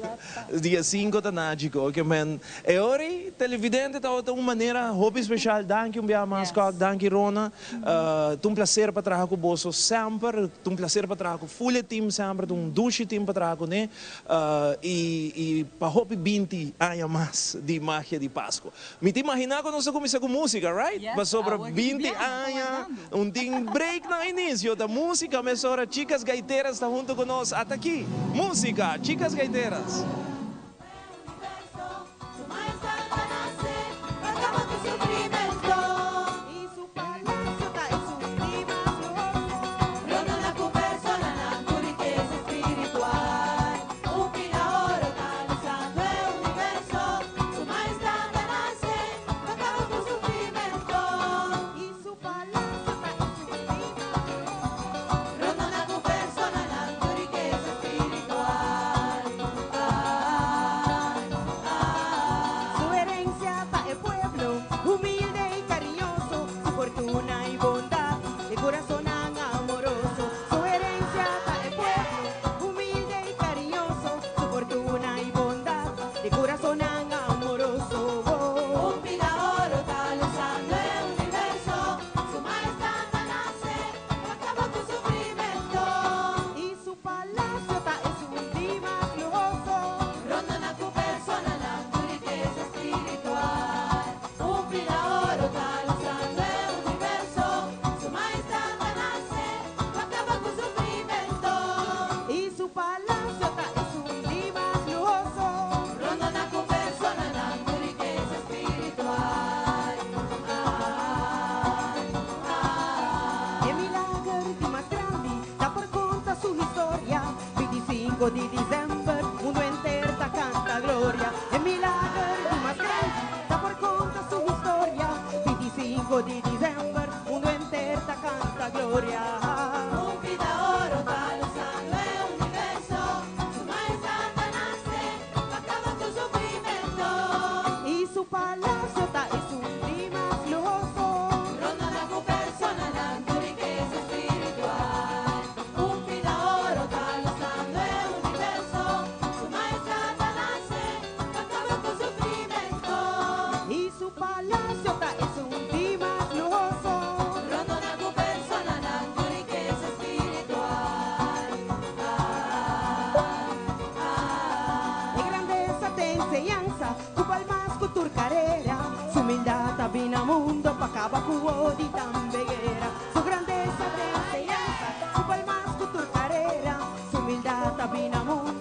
Dia sinku ta Najiko oke men e ora ei televidente tabata un manera hopi speshal danki un biaha mas Kòk danki Rona ta un plaser pa traha ku boso semper ta un plaser pa traha ku ful e team semper ta un dushi team pa traha kuné. I pa hopi 20 aña mas di magia di Pasco. Mi ta imagina cu nos ta cuminsa cu musica, right? Yes, Pasobra awor ki 20 biaha, ta aña, wardando. un tin break na inicio, ta musica mesora Chicas Gaiteras ta hunto cu nos. Ata aki, musica, Chicas Gaiteras. Su herencia ta e pueblo, humilde y cariñoso, su fortuna y bondad, de corazonnan amoroso. Su herencia ta e pueblo, humilde y cariñoso, su fortuna y bondad, de corazonnan amoroso. Un pida oro ta lusando e universo, su majestad a nace, pa caba cu sufrimento. Y su palacio ta esun di mas luhoso. Rondona cu personanan cu rikesa spiritual. Un pida oro ta lusando e universo, su majestad a nace, pa caba cu sufrimento. Y su palacio ta esun di mas luhoso. Rondona cu personanan cu rikesa spiritual. E milager di mas grandi ta por conta su historia. 25 di december, mundo enter ta canta gloria. E milager di mas grandi ta por conta su historia. 25 di december, mundo enter ta canta gloria. Un pida oro ta lusando e universo, su majestad a nace, pa caba cu sufrimento. Y su palacio ta esun di mas luhoso. Rondona cu personanan cu rikesa spiritual. Un pida oro ta lusando e universo, su majestad a nace, pa caba cu sufrimento. Y su palacio ta esun di mas luhoso. Rondona cu personanan cu rikesa spiritual. E grandeza ta enseñanza, cu bal mas cu tur carera. Su humildad a bin na mundo pa caba cu odio y tambe guera. Su grandeza ta enseñanza, cu bal mas cu tur carera. Su humildad a bin na mundo.